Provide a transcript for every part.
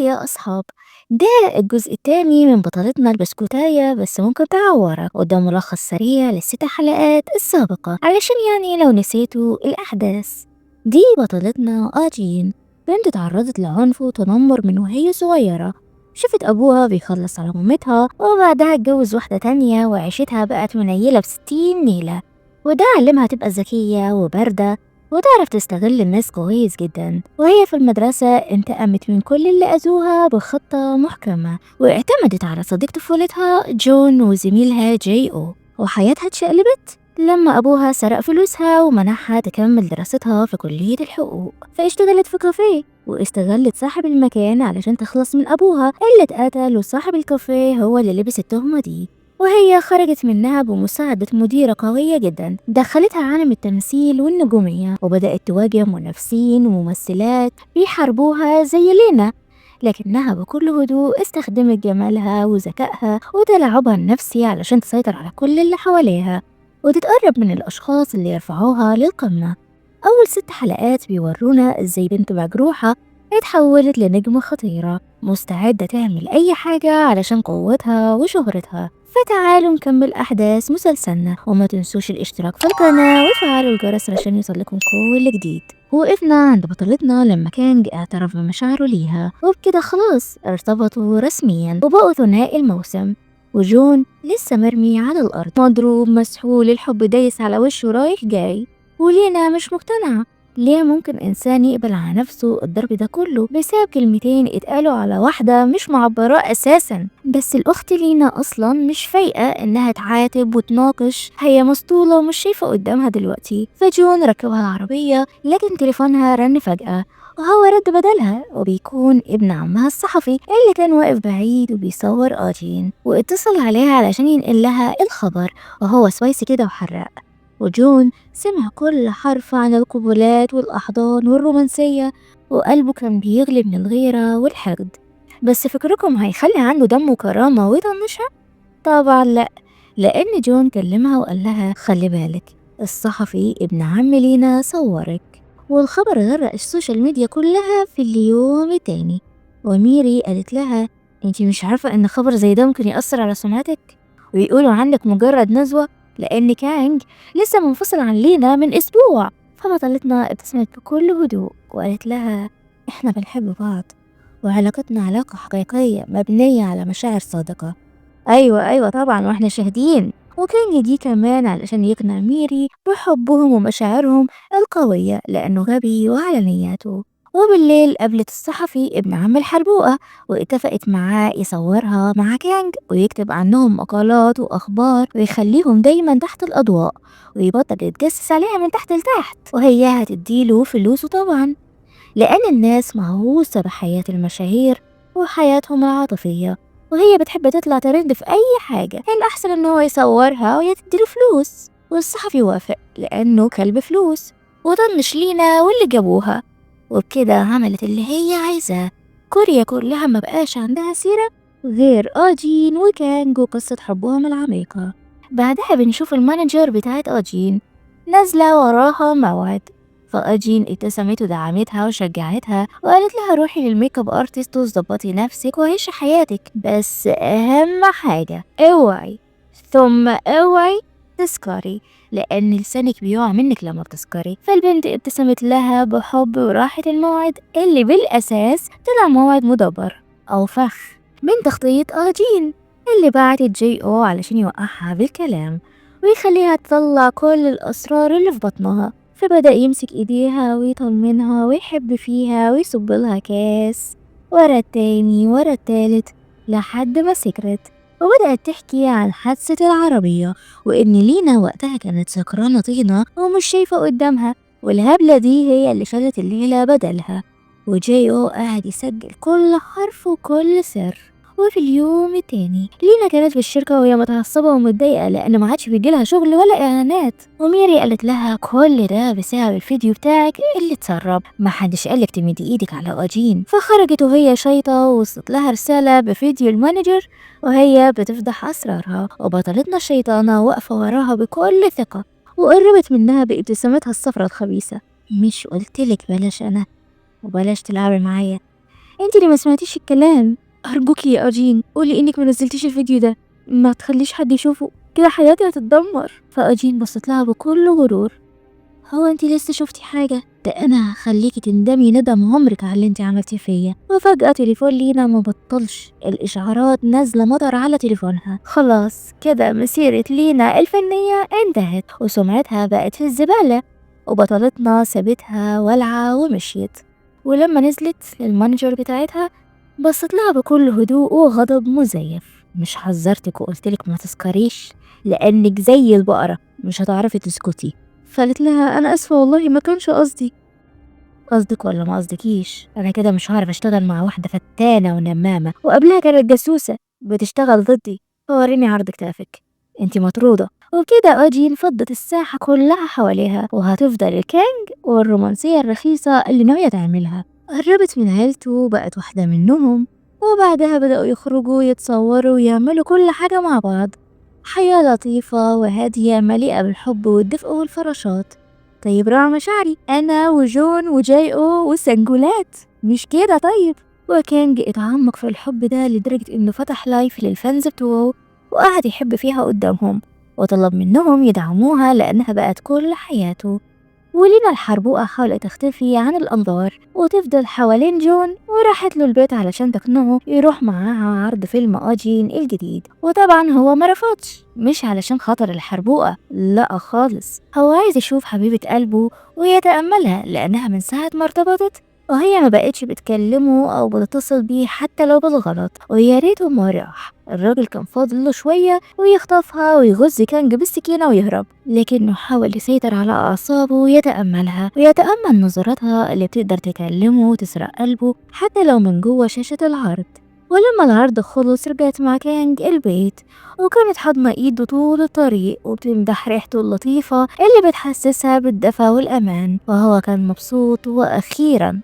يا أصحاب؟ ده الجزء الثاني من بطلتنا البسكوتاية بس ممكن تعورك، وده ملخص سريع للست حلقات السابقة علشان يعني لو نسيتوا الأحداث. دي بطلتنا آجين، بنت اتعرضت لعنف وتنمر من وهي صغيرة، شافت أبوها بيخلص على مامتها وبعدها اتجوز واحدة تانية وعيشتها بقت منيلة ب60 نيلة، وده علمها تبقى ذكية وباردة وتعرف تستغل الناس كويس جدا. وهي في المدرسة انتقمت من كل اللي أذوها بخطة محكمة، واعتمدت على صديق طفولتها جون وزميلها جي أو، وحياتها اتشقلبت لما أبوها سرق فلوسها ومنعها تكمل دراستها في كلية الحقوق، فاشتغلت في كافيه واستغلت صاحب المكان علشان تخلص من أبوها اللي اتقتل، وصاحب الكافيه هو اللي لبس التهمة دي، وهي خرجت منها بمساعدة مديرة قوية جدا دخلتها عالم التمثيل والنجومية، وبدأت تواجه منافسين وممثلات بيحاربوها زي لينا، لكنها بكل هدوء استخدمت جمالها وذكائها وتلاعبها النفسي علشان تسيطر على كل اللي حواليها وتتقرب من الأشخاص اللي يرفعوها للقمة. أول 6 حلقات بيورونا إزاي بنت مجروحة اتحولت لنجمة خطيرة مستعدة تعمل أي حاجة علشان قوتها وشهرتها. فتعالوا نكمل أحداث مسلسلنا، وما تنسوش الاشتراك في القناة وتفعلوا الجرس عشان يوصلكم كل جديد. وقفنا عند بطلتنا لما كانج اعترف بمشاعره ليها، وبكده خلاص ارتبطوا رسميا وبقوا ثنائي الموسم. وجون لسه مرمي على الأرض مضروب مسحول، الحب دايس على وشه رايح جاي، ولينا مش مقتنعة ليه ممكن إنسان يقبل على نفسه الضرب ده كله بسبب كلمتين اتقالوا على واحدة مش معبراه أساسا. بس الأخت لينا أصلا مش فايقة إنها تعاتب وتناقش، هي مسطولة ومش شايفة قدامها دلوقتي. فجون ركبها العربية، لكن تليفونها رن فجأة وهو رد بدلها، وبيكون ابن عمها الصحفي اللي كان واقف بعيد وبيصور آجين، واتصل عليها علشان ينقل لها الخبر، وهو spicy كده وحراق. وجون سمع كل حرف عن القبلات والأحضان والرومانسية، وقلبه كان بيغلي من الغيرة والحقد. بس فكركم هيخلي عنده دم وكرامة ويطنشها؟ طبعا لا، لأن جون كلمها وقال لها خلي بالك الصحفي ابن عم لينا صورك، والخبر غرق ال social media كلها في اليوم التاني. وميري قالت لها انتي مش عارفة ان خبر زي ده ممكن يأثر على سمعتك ويقولوا عنك مجرد نزوة، لأن كانج لسه منفصل عن لينا من أسبوع. فبطلتنا ابتسمت بكل هدوء وقالت لها احنا بنحب بعض وعلاقتنا علاقة حقيقية مبنية على مشاعر صادقة. أيوة طبعا واحنا شاهدين. وكانج جه كمان علشان يقنع ميري بحبهم ومشاعرهم القوية لأنه غبي وعلى نياته. وبالليل قابلت الصحفي ابن عم الحربوقة واتفقت معاه يصورها مع كانج ويكتب عنهم مقالات وأخبار ويخليهم دايما تحت الأضواء ويبطل يتجسس عليها من تحت لتحت، وهي هتديله فلوسه طبعا لأن الناس مهووسة بحياة المشاهير وحياتهم العاطفية، وهي بتحب تطلع ترند في أي حاجة، الأحسن إن هو يصورها وهي تديله فلوس. والصحفي وافق لأنه كلب فلوس وطنش لينا واللي جابوها، وبكده عملت اللي هي عايزاه. كوريا كلها ما بقاش عندها سيرة غير آجين وكانج وقصة حبهم العميقة. بعدها بنشوف ال manager بتاعت آجين نازلة وراها موعد، فآجين ابتسمت ودعمتها وشجعتها وقالت لها روحي لل makeup artist وظبطي نفسك وعيشي حياتك، بس أهم حاجة اوعي ثم اوعي تسكري لأن لسانك بيقع منك لما بتسكري. فالبنت ابتسمت لها بحب وراحت الموعد اللي بالأساس طلع موعد مدبر أو فخ من تخطيط آجين اللي بعتت جي أو علشان يوقعها بالكلام ويخليها تطلع كل الأسرار اللي في بطنها. فبدأ يمسك إيديها ويطمنها ويحب فيها ويصب لها كاس ورا التاني ورا التالت لحد ما سكرت، وبدأت تحكي عن حادثة العربية وإن لينا وقتها كانت سكرانة طينة ومش شايفة قدامها، والهبلة دي هي اللي شالت الليلة بدلها. وجاي أو قاعد يسجل كل حرف وكل سر. وفي اليوم التاني لينا كانت في الشركة وهي متعصبة ومتضايقة لأن ما عادش بيجيلها شغل ولا إعلانات، وميري قالت لها كل ده بسبب الفيديو بتاعك اللي اتسرب، ما حدش قالك تمدي ايدك على آجين. فخرجت وهي شيطة ووصلت لها رسالة بفيديو ال manager وهي بتفضح أسرارها، وبطلتنا الشيطانة واقفة وراها بكل ثقة وقربت منها بابتسامتها الصفرة الخبيثة. مش قلتلك بلاش أنا وبلاش تلعبي معايا، انت اللي ما سمعتيش الكلام، ارجوكي يا اجين قولي انك ما نزلتيش الفيديو ده، ما تخليش حد يشوفه كده، حياتي هتتدمر. فاجين بصت لها بكل غرور، هو انت لسه شفتي حاجة؟ ده انا هخليكي تندمي ندم عمرك على اللي انت عملتيه فيا. وفجأة تليفون لينا ما بطلش، الاشعارات نازلة مطر على تليفونها. خلاص كده مسيرة لينا الفنية انتهت وسمعتها بقت في الزبالة، وبطلتنا سابتها ولعة ومشيت. ولما نزلت لل manager بتاعتها بصت لها بكل هدوء وغضب مزيف، مش حذرتك وقلتلك ما تسكريش لانك زي البقرة مش هتعرفي تسكتي. فقالت لها انا اسفة والله ما كانش قصدي. قصدك ولا ما قصدكيش؟ انا كده مش هعرف اشتغل مع واحدة فتانة ونمامة وقبلها كانت جاسوسة بتشتغل ضدي، فوريني عرض كتافك، انتي مطرودة. وبكده اجين فضت الساحة كلها حواليها، وهتفضل الكينج والرومانسية الرخيصة اللي ناوية تعملها. قربت من عيلته وبقت واحدة منهم، وبعدها بدأوا يخرجوا يتصوروا ويعملوا كل حاجة مع بعض. حياة لطيفة وهادية مليئة بالحب والدفء والفراشات. طيب راعوا مشاعري أنا وجون وجايو والسنجولات، مش كده؟ طيب. وكانج اتعمق في الحب ده لدرجة إنه فتح live لل fans بتوعه وقعد يحب فيها قدامهم، وطلب منهم يدعموها لأنها بقت كل حياته. ولينا الحربوقة حاولت تختفي عن الأنظار وتفضل حوالين جون، وراحت له البيت علشان تقنعه يروح معاها عرض فيلم أجين الجديد. وطبعا هو ما رفضش، مش علشان خاطر الحربوقة، لا خالص، هو عايز يشوف حبيبة قلبه ويتأملها، لأنها من ساعة ما ارتبطت وهي ما بقتش بتكلمه أو بتتصل بيه حتى لو بالغلط. ويا ريته ما راح، الراجل كان فاضل له شوية ويخطفها ويغز كانج بالسكينة ويهرب، لكنه حاول يسيطر على أعصابه ويتأملها ويتأمل نظراتها اللي بتقدر تكلمه وتسرق قلبه حتى لو من جوه شاشة العرض. ولما العرض خلص رجعت مع كانج البيت، وكانت حاضنة ايده طول الطريق وبتمدح ريحته اللطيفة اللي بتحسسها بالدفى والأمان، وهو كان مبسوط وأخيرا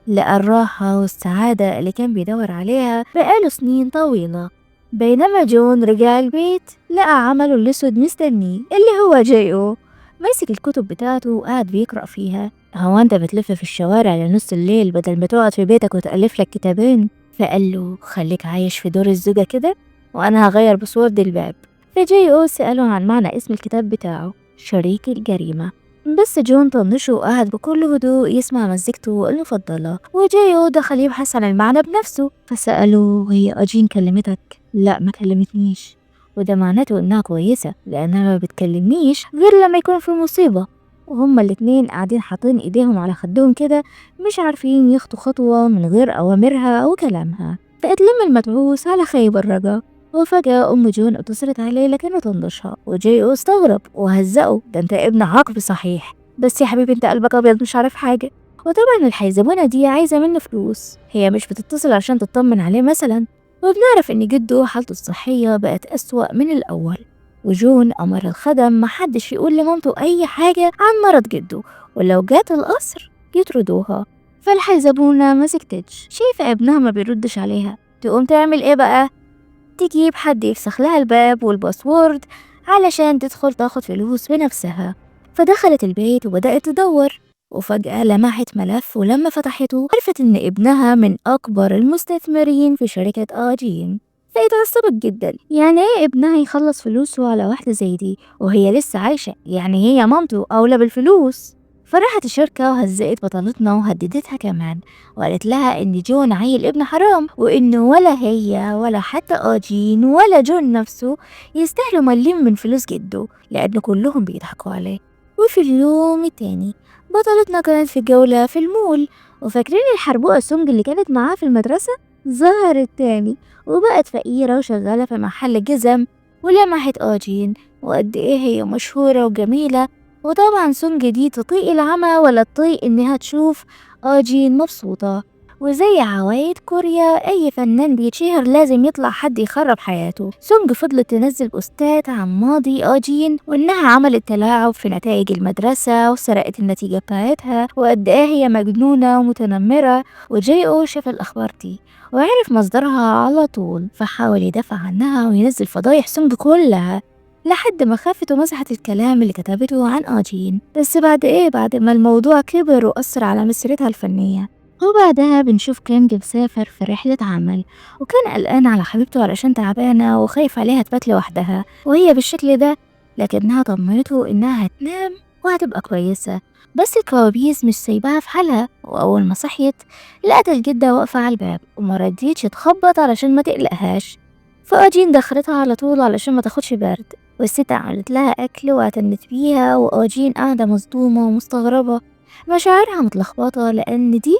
لقى الراحة والسعادة اللي كان بيدور عليها بقاله سنين طويلة. بينما جون رجع البيت لقى عمله الأسود مستنيه اللي هو جايو، ماسك الكتب بتاعته وقاعد بيقرأ فيها. هو انت بتلف في الشوارع لنص الليل بدل ما تقعد في بيتك وتألف لك كتابين؟ فقال له خليك عايش في دور الزوجة كده وأنا هغير password الباب. فجايو سأله عن معنى اسم الكتاب بتاعه، شريك الجريمة، بس جون طنشه وقعد بكل هدوء يسمع مزيكته المفضلة. وجايو دخل يبحث عن المعنى بنفسه، فسأله هي أجين كلمتك؟ لا ما كلمتنيش، وده معناته إنها كويسة لأنها ما بتكلمنيش غير لما يكون في مصيبة. وهما الاتنين قاعدين حاطين ايديهم على خدهم كده مش عارفين يخطوا خطوة من غير أوامرها وكلامها. فاتلم المدعوس على خيب الرجا. وفجأة أم جون اتصلت عليه لكنه طنشها، وجايو استغرب وهزقه، ده انت ابن عقب صحيح، بس يا حبيبي انت قلبك ابيض مش عارف حاجة. وطبعا الحيزبونة دي عايزة منه فلوس، هي مش بتتصل عشان تطمن عليه مثلا. وبنعرف ان جده حالته الصحية بقت أسوأ من الأول، وجون أمر الخدم محدش يقول لمامته أي حاجة عن مرض جده، ولو جات القصر يطردوها. فالحيزبونة ما سكتتش، شايفة ابنها ما بيردش عليها، تقوم تعمل ايه بقى؟ تجيب حد يفسخ لها الباب وال password علشان تدخل تاخد فلوس بنفسها. فدخلت البيت وبدأت تدور، وفجأة لمحت ملف، ولما فتحته عرفت إن ابنها من أكبر المستثمرين في شركة آجين. فاتعصبت جدا، يعني ايه ابنها يخلص فلوسه على واحدة زي دي وهي لسه عايشة؟ يعني هي مامته أولى بالفلوس. فراحت الشركة وهزقت بطلتنا وهددتها كمان، وقالت لها إن جون عيل ابن حرام، وإنه ولا هي ولا حتى آجين ولا جون نفسه يستاهلوا مليم من فلوس جده لأن كلهم بيضحكوا عليه. وفي اليوم التاني بطلتنا كانت في جولة في المول، وفاكرين الحربوقة سونج اللي كانت معاه في المدرسة؟ ظهرت تاني وبقت فقيرة وشغالة في محل جزم، ولمحت آجين وقد إيه هي مشهورة وجميلة. وطبعا سونج دي تطيق العمى ولا تطيق إنها تشوف آجين مبسوطة. وزي عوايد كوريا أي فنان بيتشهر لازم يطلع حد يخرب حياته. سونج فضلت تنزل بوستات عن ماضي آجين، وإنها عملت تلاعب في نتائج المدرسة وسرقت النتيجة بتاعتها، وقد إيه هي مجنونة ومتنمرة. وجايو شاف الأخبار دي وعرف مصدرها على طول، فحاول يدافع عنها وينزل فضايح سونج كلها لحد ما خافت ومسحت الكلام اللي كتبته عن آجين. بس بعد إيه؟ بعد ما الموضوع كبر وأثر على مسيرتها الفنية. وبعدها بنشوف كانج مسافر في رحلة عمل، وكان قلقان على حبيبته علشان تعبانة وخايف عليها تبات لوحدها وهي بالشكل ده، لكنها طمنته إنها هتنام وهتبقى كويسة، بس الكوابيس مش سايباها في حالها. وأول ما صحيت لقت الجدة واقفة على الباب وما رضيتش تخبط علشان ما تقلقهاش، فأجين دخلتها على طول علشان ما تاخدش برد، والست عملت لها أكل واعتنت بيها. وأجين قاعدة مصدومة ومستغربة، مشاعرها متلخبطة لأن دي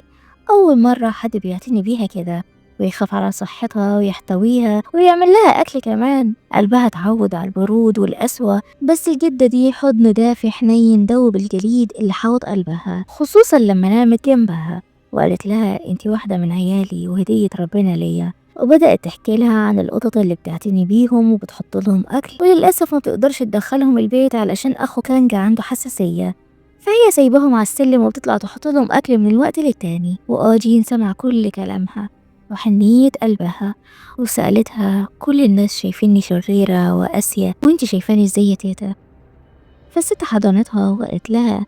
أول مرة حد بيعتني بيها كده ويخاف على صحتها ويحتويها ويعمل لها أكل كمان. قلبها اتعود على البرود والقسوة، بس الجدة دي حضن دافي حنين دوب الجليد اللي حوط قلبها، خصوصا لما نامت جنبها وقالت لها انتي واحدة من عيالي وهدية ربنا ليا. وبدأت تحكي لها عن القطط اللي بتعتني بيهم وبتحط لهم أكل، وللأسف ما بتقدرش تدخلهم البيت علشان أخو كانج عنده حساسية، فهي سايباهم على السلم وبتطلع تحط لهم أكل من الوقت للتاني. وآجين سمع كل كلامها وحنية قلبها، وسألتها كل الناس شايفيني شريرة وقاسية وانتي شايفاني ازاي يا تيتا؟ فالست حضنتها وقالت لها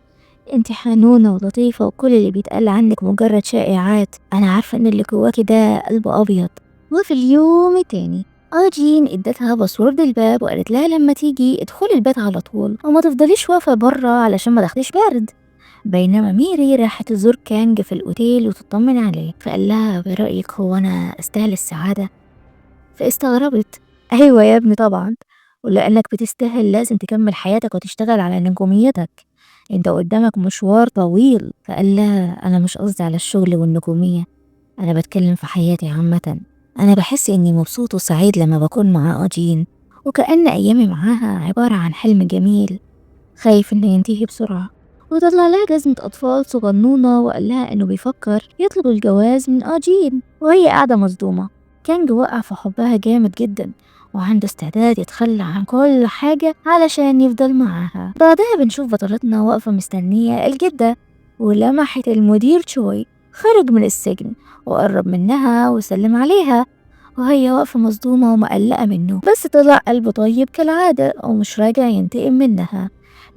انتي حنونة ولطيفة وكل اللي بيتقال عنك مجرد شائعات، انا عارفة ان اللي جواكي ده قلب ابيض. وفي اليوم التاني آجين ادتها password الباب وقالت لها لما تيجي ادخلي البيت على طول وما تفضليش واقفة برا علشان ما تاخديش برد. بينما ميري راحت تزور كانج في الاوتيل وتطمن عليه، فقال لها برأيك هو انا استاهل السعادة؟ فاستغربت، ايوه يا ابني طبعا، ولانك بتستاهل لازم تكمل حياتك وتشتغل على نجوميتك، انت قدامك مشوار طويل. فقال لها انا مش قصدي على الشغل والنجومية، انا بتكلم في حياتي عامة، انا بحس اني مبسوط وسعيد لما بكون مع آجين، وكأن ايامي معاها عبارة عن حلم جميل، خايف انه ينتهي بسرعة. وطلع لها جزمة أطفال صغنونة وقال لها إنه بيفكر يطلب الجواز من آجين، وهي قاعدة مصدومة. كانج وقع في حبها جامد جدا وعنده استعداد يتخلى عن كل حاجة علشان يفضل معاها. بعدها بنشوف بطلتنا واقفة مستنية الجدة، ولمحت المدير تشوي خرج من السجن وقرب منها وسلم عليها، وهي واقفة مصدومة ومقلقة منه، بس طلع قلبه طيب كالعادة ومش راجع ينتقم منها.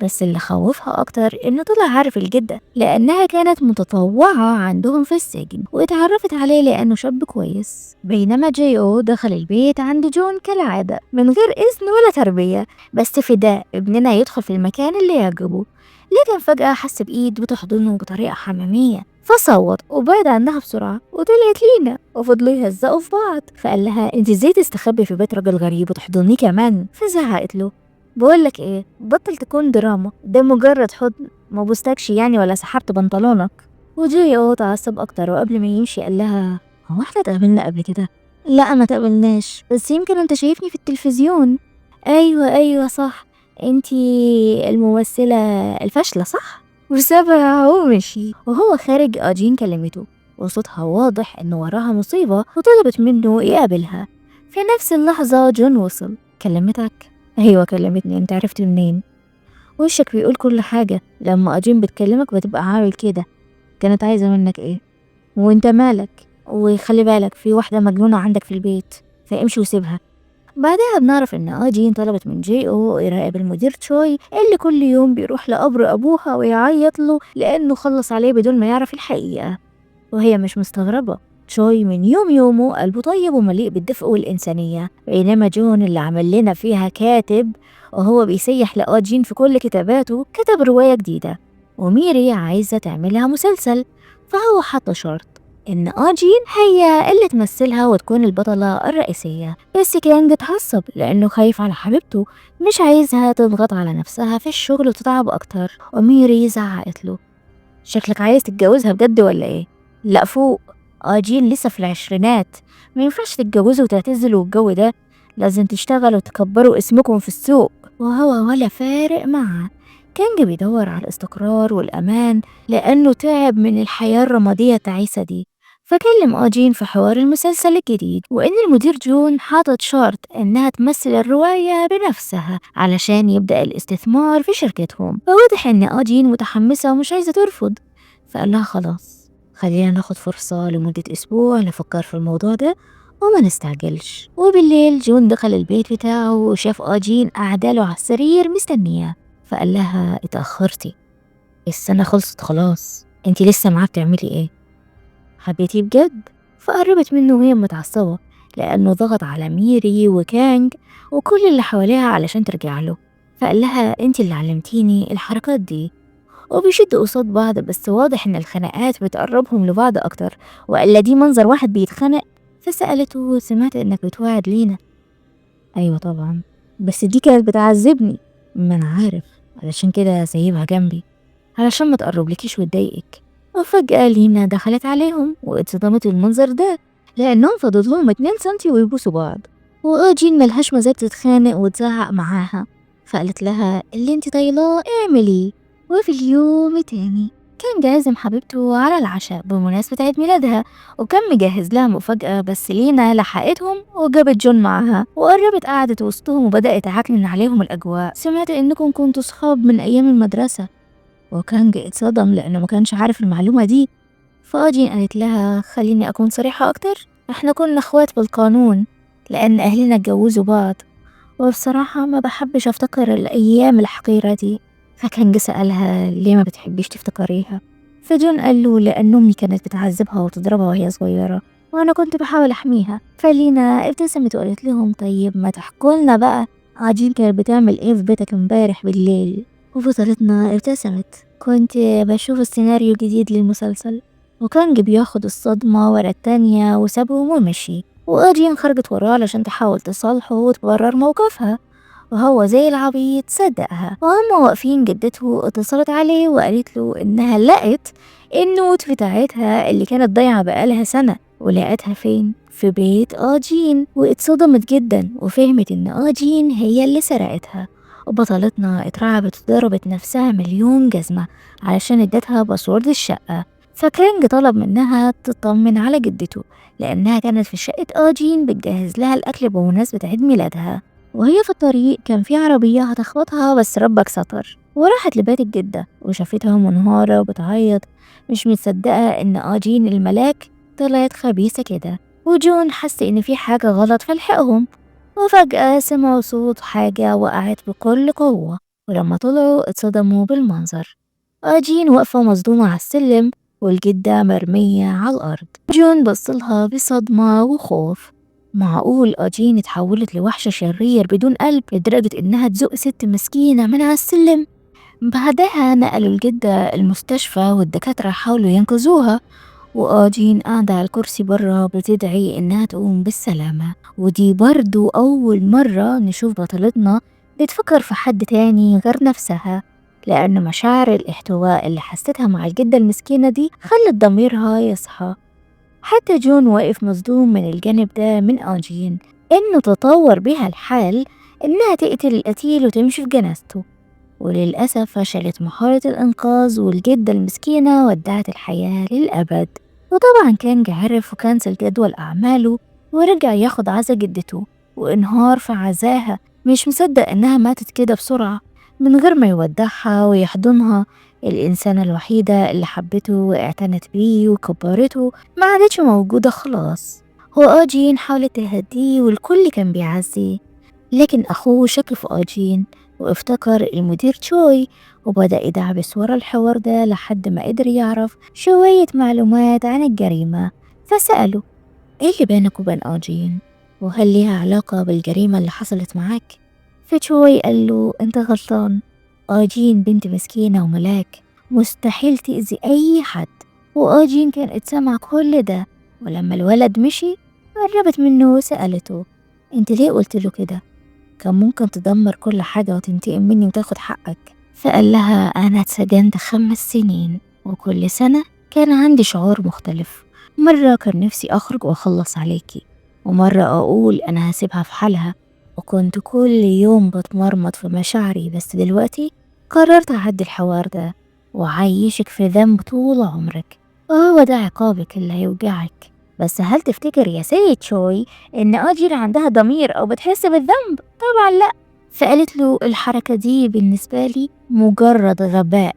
بس اللي خوفها أكتر إنه طلع عارف الجدة لأنها كانت متطوعة عندهم في السجن واتعرفت عليه لأنه شاب كويس. بينما جي أو دخل البيت عند جون كالعادة من غير إذن ولا تربية، بس في ده ابننا يدخل في المكان اللي يعجبه، لكن فجأة حس بإيد بتحضنه بطريقة حميمية فصوت وبعد عنها بسرعة، وطلعت لينا وفضلوا يهزقوا في بعض. فقال لها انت ازاي تستخبي في بيت راجل غريب وتحضنيه كمان؟ فزعقت له بقولك ايه، بطل تكون دراما، ده مجرد حضن، ما بوستكش يعني ولا سحبت بنطلونك. وجي او اتعصب اكتر، وقبل ما يمشي قال لها هو احنا اتقابلنا قبل كده؟ لا ما تقابلناش، بس يمكن انت شايفني في التلفزيون. ايوه صح، انتي الممثلة الفاشلة صح؟ وسابها ومشي. وهو خارج آجين كلمته وصوتها واضح انه وراها مصيبة وطلبت منه يقابلها. في نفس اللحظة جون وصل. كلمتك؟ ايوه كلمتني، انت عرفت منين؟ وشك بيقول كل حاجة، لما آجين بتكلمك بتبقى عامل كده، كانت عايزة منك ايه؟ وانت مالك؟ وخلي بالك في واحدة مجنونة عندك في البيت، فامشي وسيبها. بعدها بنعرف ان آجين طلبت من جي او يراقب المدير تشوي اللي كل يوم بيروح لقبر ابوها ويعيط له لانه خلص عليه بدون ما يعرف الحقيقة، وهي مش مستغربة، تشوي من يوم يومه قلبه طيب ومليء بالدفء والإنسانية، بينما جون اللي عمل لنا فيها كاتب وهو بيسيح لآجين في كل كتاباته كتب رواية جديدة، وميري عايزة تعملها مسلسل، فهو حط شرط إن آجين هي اللي تمثلها وتكون البطلة الرئيسية. بس كانج اتعصب لأنه خايف على حبيبته، مش عايزها تضغط على نفسها في الشغل وتتعب أكتر. وميري زعقت له شكلك عايز تتجوزها بجد ولا إيه؟ لا فوق، آجين لسه في العشرينات، ما ينفعش تتجوزوا وتعتزلوا والجو ده، لازم تشتغلوا وتكبروا اسمكم في السوق. وهو ولا فارق معه، كانج بيدور على الاستقرار والأمان لأنه تعب من الحياة الرمادية التعيسة دي. فكلم آجين في حوار المسلسل الجديد، وإن المدير جون حاطط شرط إنها تمثل الرواية بنفسها علشان يبدأ الاستثمار في شركتهم. فواضح إن آجين متحمسة ومش عايزة ترفض، فقال لها خلاص خلينا ناخد فرصة لمدة أسبوع نفكر في الموضوع ده وما نستعجلش. وبالليل جون دخل البيت بتاعه وشاف آجين قاعدة له على السرير مستنية، فقال لها اتأخرتي، السنة خلصت خلاص، انتي لسه معاه بتعملي ايه؟ حبيتيه بجد؟ فقربت منه وهي متعصبة لأنه ضغط على ميري وكانج وكل اللي حواليها علشان ترجع له. فقال لها انت اللي علمتيني الحركات دي. وبيشدوا قصاد بعض، بس واضح ان الخناقات بتقربهم لبعض اكتر، وإلا دي منظر واحد بيتخانق. فسألته سمعت انك بتوعد لينا. ايوه طبعا، بس دي كانت بتعذبني. ما انا عارف، علشان كده سايبها جنبي علشان ما تقربلكيش وتضايقك. وفجأة لينا دخلت عليهم واتصدمت بالمنظر ده لأنهم فاضل لهم 2 سنتي ويبوسوا بعض. وآجين ملهاش مزاج تتخانق وتزعق معاها، فقالت لها اللي انت طايلاه اعمليه. وفي اليوم التاني كان جازم حبيبته على العشاء بمناسبة عيد ميلادها، وكان مجهز لها مفاجأة، بس لينا لحقتهم وجابت جون معاها وقربت قعدت وسطهم وبدأت تعكنن عليهم الأجواء. سمعت إنكم كنتوا صحاب من أيام المدرسة. وكانج اتصدم لأنه ما كانش عارف المعلومة دي. فآجين قالت لها خليني أكون صريحة أكتر، احنا كنا اخوات بالقانون لأن أهلنا اتجوزوا بعض، وبصراحة ما بحبش أفتكر الأيام الحقيرة دي. فكانج سألها ليه ما بتحبيش تفتكريها؟ فجون قال له لأن أمي كانت بتعذبها وتضربها وهي صغيرة وأنا كنت بحاول أحميها. فلينا ابتسمت وقالت لهم طيب ما تحكولنا بقى آجين كانت بتعمل إيه في بيتك امبارح بالليل؟ وبطلتنا ابتسمت، كنت بشوف السيناريو الجديد للمسلسل. وكانج بياخد الصدمة ورا التانية وسابهم ومشي، وآجين خرجت وراه علشان تحاول تصالحه وتبرر موقفها، وهو زي العبيط صدقها. وهم واقفين جدته اتصلت عليه وقالت له إنها لقت النوت بتاعتها اللي كانت ضايعة بقالها سنة، ولقتها فين؟ في بيت آجين. واتصدمت جدا وفهمت إن آجين هي اللي سرقتها. وبطلتنا اترعبت وضربت نفسها مليون جزمة علشان ادتها password الشقة. فكانج طلب منها تطمن على جدته لأنها كانت في شقة آجين بتجهز لها الأكل بمناسبة عيد ميلادها. وهي في الطريق كان في عربية هتخبطها بس ربك ستر، وراحت لبيت الجدة وشافتها منهارة وبتعيط مش مصدقة إن آجين الملاك طلعت خبيثة كده. وجون حس إن في حاجة غلط فلحقهم، وفجأة سمعوا صوت حاجة وقعت بكل قوة، ولما طلعوا اتصدموا بالمنظر. آجين واقفة مصدومة على السلم والجدة مرمية على الأرض. جون بصلها بصدمة وخوف، معقول آجين اتحولت لوحش شرير بدون قلب لدرجة إنها تزق ست مسكينة من على السلم؟ بعدها نقلوا الجدة المستشفى والدكاترة حاولوا ينقذوها، وآجين قاعدة على الكرسي برا بتدعي إنها تقوم بالسلامة. ودي برضو أول مرة نشوف بطلتنا بتفكر في حد تاني غير نفسها، لأن مشاعر الاحتواء اللي حستها مع الجدة المسكينة دي خلت ضميرها يصحى. حتى جون واقف مصدوم من الجانب ده من آجين، إنه تطور بها الحال إنها تقتل القتيل وتمشي في جنازته. وللأسف فشلت محاولة الإنقاذ والجدة المسكينة ودعت الحياة للأبد. وطبعا كانج عرف وكنسل جدول أعماله ورجع ياخد عزا جدته، وانهار في عزاها، مش مصدق إنها ماتت كده بسرعة من غير ما يودعها ويحضنها. الإنسانة الوحيدة اللي حبته واعتنت بيه وكبرته ما عادتش موجودة خلاص. هو آجين حاولت تهديه والكل كان بيعزيه، لكن أخوه شك في آجين وافتكر المدير تشوي، وبدأ يدعبس ورا الحوار ده لحد ما قدر يعرف شوية معلومات عن الجريمة. فسأله ايه اللي بينك وبين آجين؟ وهل ليها علاقة بالجريمة اللي حصلت معاك؟ فتشوي قال له انت غلطان، آجين بنت مسكينة وملاك مستحيل تأذي أي حد. وآجين كان اتسمع كل ده، ولما الولد مشي قربت منه وسألته انت ليه قلت له كده؟ كان ممكن تدمر كل حاجة وتنتقم مني وتاخد حقك. فقال لها أنا اتسجنت 5 سنين وكل سنة كان عندي شعور مختلف، مرة كان نفسي أخرج وأخلص عليكي، ومرة أقول أنا هسيبها في حالها، وكنت كل يوم بتمرمط في مشاعري، بس دلوقتي قررت أعدي الحوار ده وأعيشك في ذنب طول عمرك، وهو ده عقابك اللي هيوجعك. بس هل تفتكر يا سيد شوي إن آجين عندها ضمير أو بتحس بالذنب؟ طبعا لأ. فقالت له الحركة دي بالنسبة لي مجرد غباء،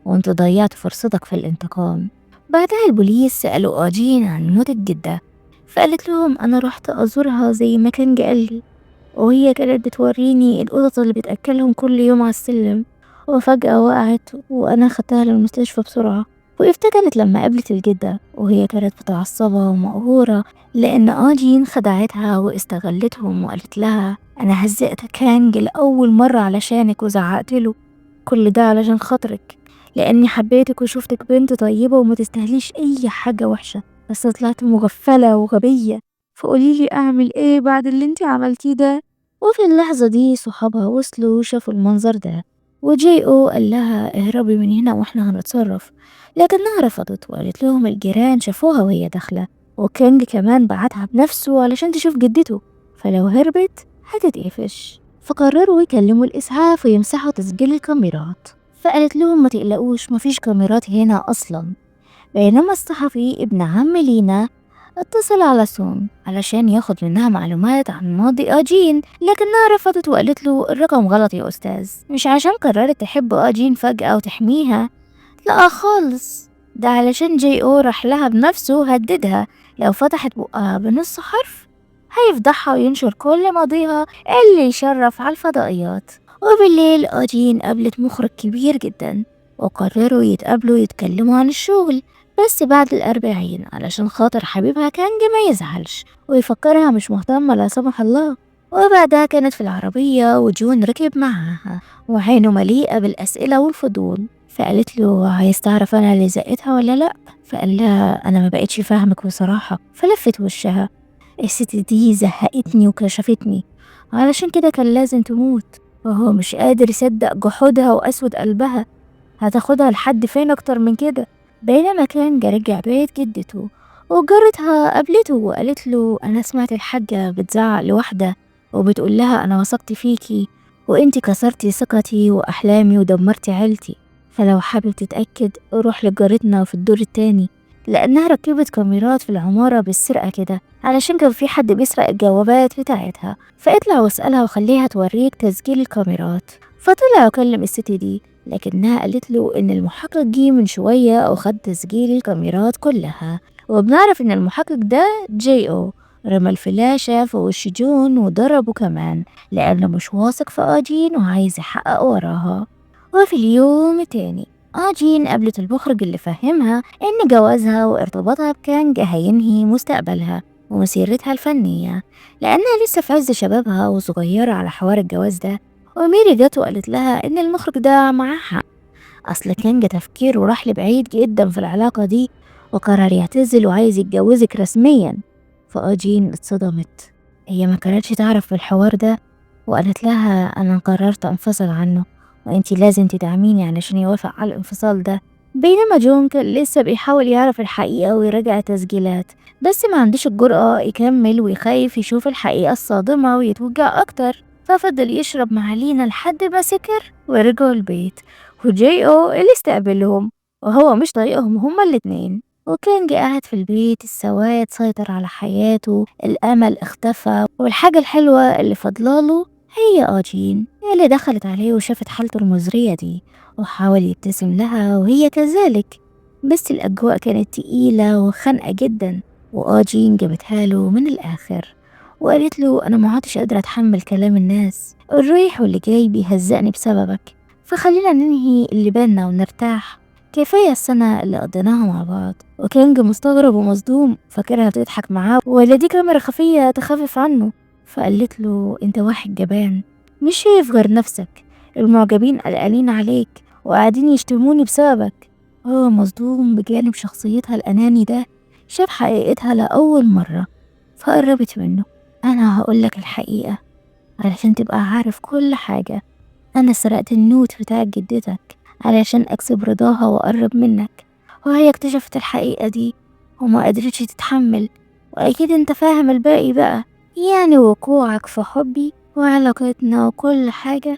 وانت ضيعت فرصتك في الانتقام. بعدها البوليس سألوا آجين عن موت الجدة، فقالت لهم أنا رحت أزورها زي ما كان قال لي، وهي كانت بتوريني القطط اللي بتأكلهم كل يوم على السلم، وفجأة وقعت وأنا خدتها للمستشفى بسرعة. وافتكرت لما قابلت الجدة وهي كانت متعصبة ومقهورة لأن آجين خدعتها واستغلتهم وقالت لها أنا هزقت كانج لأول مرة علشانك وزعقت له كل ده علشان خاطرك، لأني حبيتك وشفتك بنت طيبة وما تستاهليش أي حاجة وحشة، بس طلعت مغفلة وغبية، فقوليلي أعمل إيه بعد اللي انتي عملتيه ده. وفي اللحظة دي صحابها وصلوا وشافوا المنظر ده، وجي أو قال لها اهربي من هنا واحنا هنتصرف، لكنها رفضت وقالت لهم الجيران شافوها وهي داخلة، وكانج كمان بعتها بنفسه علشان تشوف جدته، فلو هربت هتتقفش. فقرروا يكلموا الإسعاف ويمسحوا تسجيل الكاميرات، فقالت لهم ما تقلقوش مفيش كاميرات هنا أصلا. بينما الصحفي ابن عم لينا اتصل على سون علشان ياخد منها معلومات عن ماضي آجين، لكنها رفضت وقالت له الرقم غلط يا أستاذ. مش عشان قررت تحب آجين فجأة وتحميها، لا خالص، ده علشان جي أو راح لها بنفسه وهددها لو فتحت بقها بنص حرف هيفضحها وينشر كل ماضيها اللي يشرف على الفضائيات. وبالليل آجين قابلت مخرج كبير جدا وقرروا يتقابلوا يتكلموا عن الشغل، بس بعد 40 علشان خاطر حبيبها كانج ما يزعلش ويفكرها مش مهتمة لا سمح الله. وبعدها كانت في العربية وجون ركب معاها وعينه مليئة بالأسئلة والفضول، فقالت له عايز تعرف أنا اللي زقتها ولا لأ؟ فقال لها أنا ما بقتش فاهمك بصراحة، فلفت وشها. الست دي زهقتني وكشفتني، علشان كده كان لازم تموت. وهو مش قادر يصدق جحودها وقسوة قلبها، هتاخدها لحد فين أكتر من كده؟ بينما كان رجع بيت جدته وجارتها قابلته وقالت له أنا سمعت الحاجة بتزعق لوحدة وبتقول لها أنا وثقت فيكي وإنتي كسرتي ثقتي وأحلامي ودمرتي عيلتي، فلو حابب تتأكد روح لجارتنا في الدور التاني، لأنها ركبت كاميرات في العمارة بالسرقة كده علشان كان في حد بيسرق الجوابات بتاعتها، فاطلع واسألها وخليها توريك تسجيل الكاميرات. فطلع وكلم الست دي، لكنها قالت له إن المحقق جه من شوية وخد تسجيل الكاميرات كلها، وبنعرف إن المحقق ده جي أو رمى الفلاشة في وش جون وضربه كمان لأنه مش واثق في آجين وعايز يحقق وراها. وفي اليوم التاني آجين قابلت المخرج اللي فهمها إن جوازها وارتباطها بكانج هينهي مستقبلها ومسيرتها الفنية لأنها لسه في عز شبابها وصغيرة على حوار الجواز ده. وميري جت وقالت لها إن المخرج ده معاه حق، أصل كانج تفكيره راح لبعيد جدا في العلاقة دي وقرر يعتزل وعايز يتجوزك رسميا. فآجين اتصدمت، هي ما كانتش تعرف بالحوار ده، وقالت لها أنا قررت أنفصل عنه وإنتي لازم تدعميني علشان يوافق على الانفصال ده. بينما جون كان لسه بيحاول يعرف الحقيقة ويراجع التسجيلات، بس ما عندوش الجرأة يكمل ويخايف يشوف الحقيقة الصادمة ويتوجع أكتر، ففضل يشرب مع لينا لحد ما سكر ورجعوا البيت، وجي أو اللي استقبلهم وهو مش طايقهم هما الاتنين. وكانج قاعد في البيت، السواد سيطر على حياته، الأمل اختفى، والحاجة الحلوة اللي فضلاله هي آجين اللي دخلت عليه وشافت حالته المزرية دي وحاول يبتسم لها وهي كذلك، بس الأجواء كانت تقيلة وخانقة جدا. وآجين جابتها له من الآخر وقالت له أنا ما عدتش قادرة أتحمل كلام الناس، الرايح واللي جاي بيهزقني بسببك، فخلينا ننهي اللي بينا ونرتاح، كفاية السنة اللي قضيناها مع بعض. وكانج مستغرب ومصدوم، فاكرها بتضحك معاه ولا دي كاميرا خفية تخفف عنه. فقالت له انت واحد جبان مش شايف غير نفسك، المعجبين قلقانين عليك وقاعدين يشتموني بسببك. هو مصدوم بجانب شخصيتها الأناني ده، شاف حقيقتها لأول مرة. فقربت منه، أنا هقولك الحقيقة علشان تبقى عارف كل حاجة، أنا سرقت النوت بتاع جدتك علشان أكسب رضاها وأقرب منك، وهي اكتشفت الحقيقة دي وما قدرتش تتحمل، وأكيد أنت فاهم الباقي بقى، يعني وقوعك في حبي وعلاقتنا وكل حاجة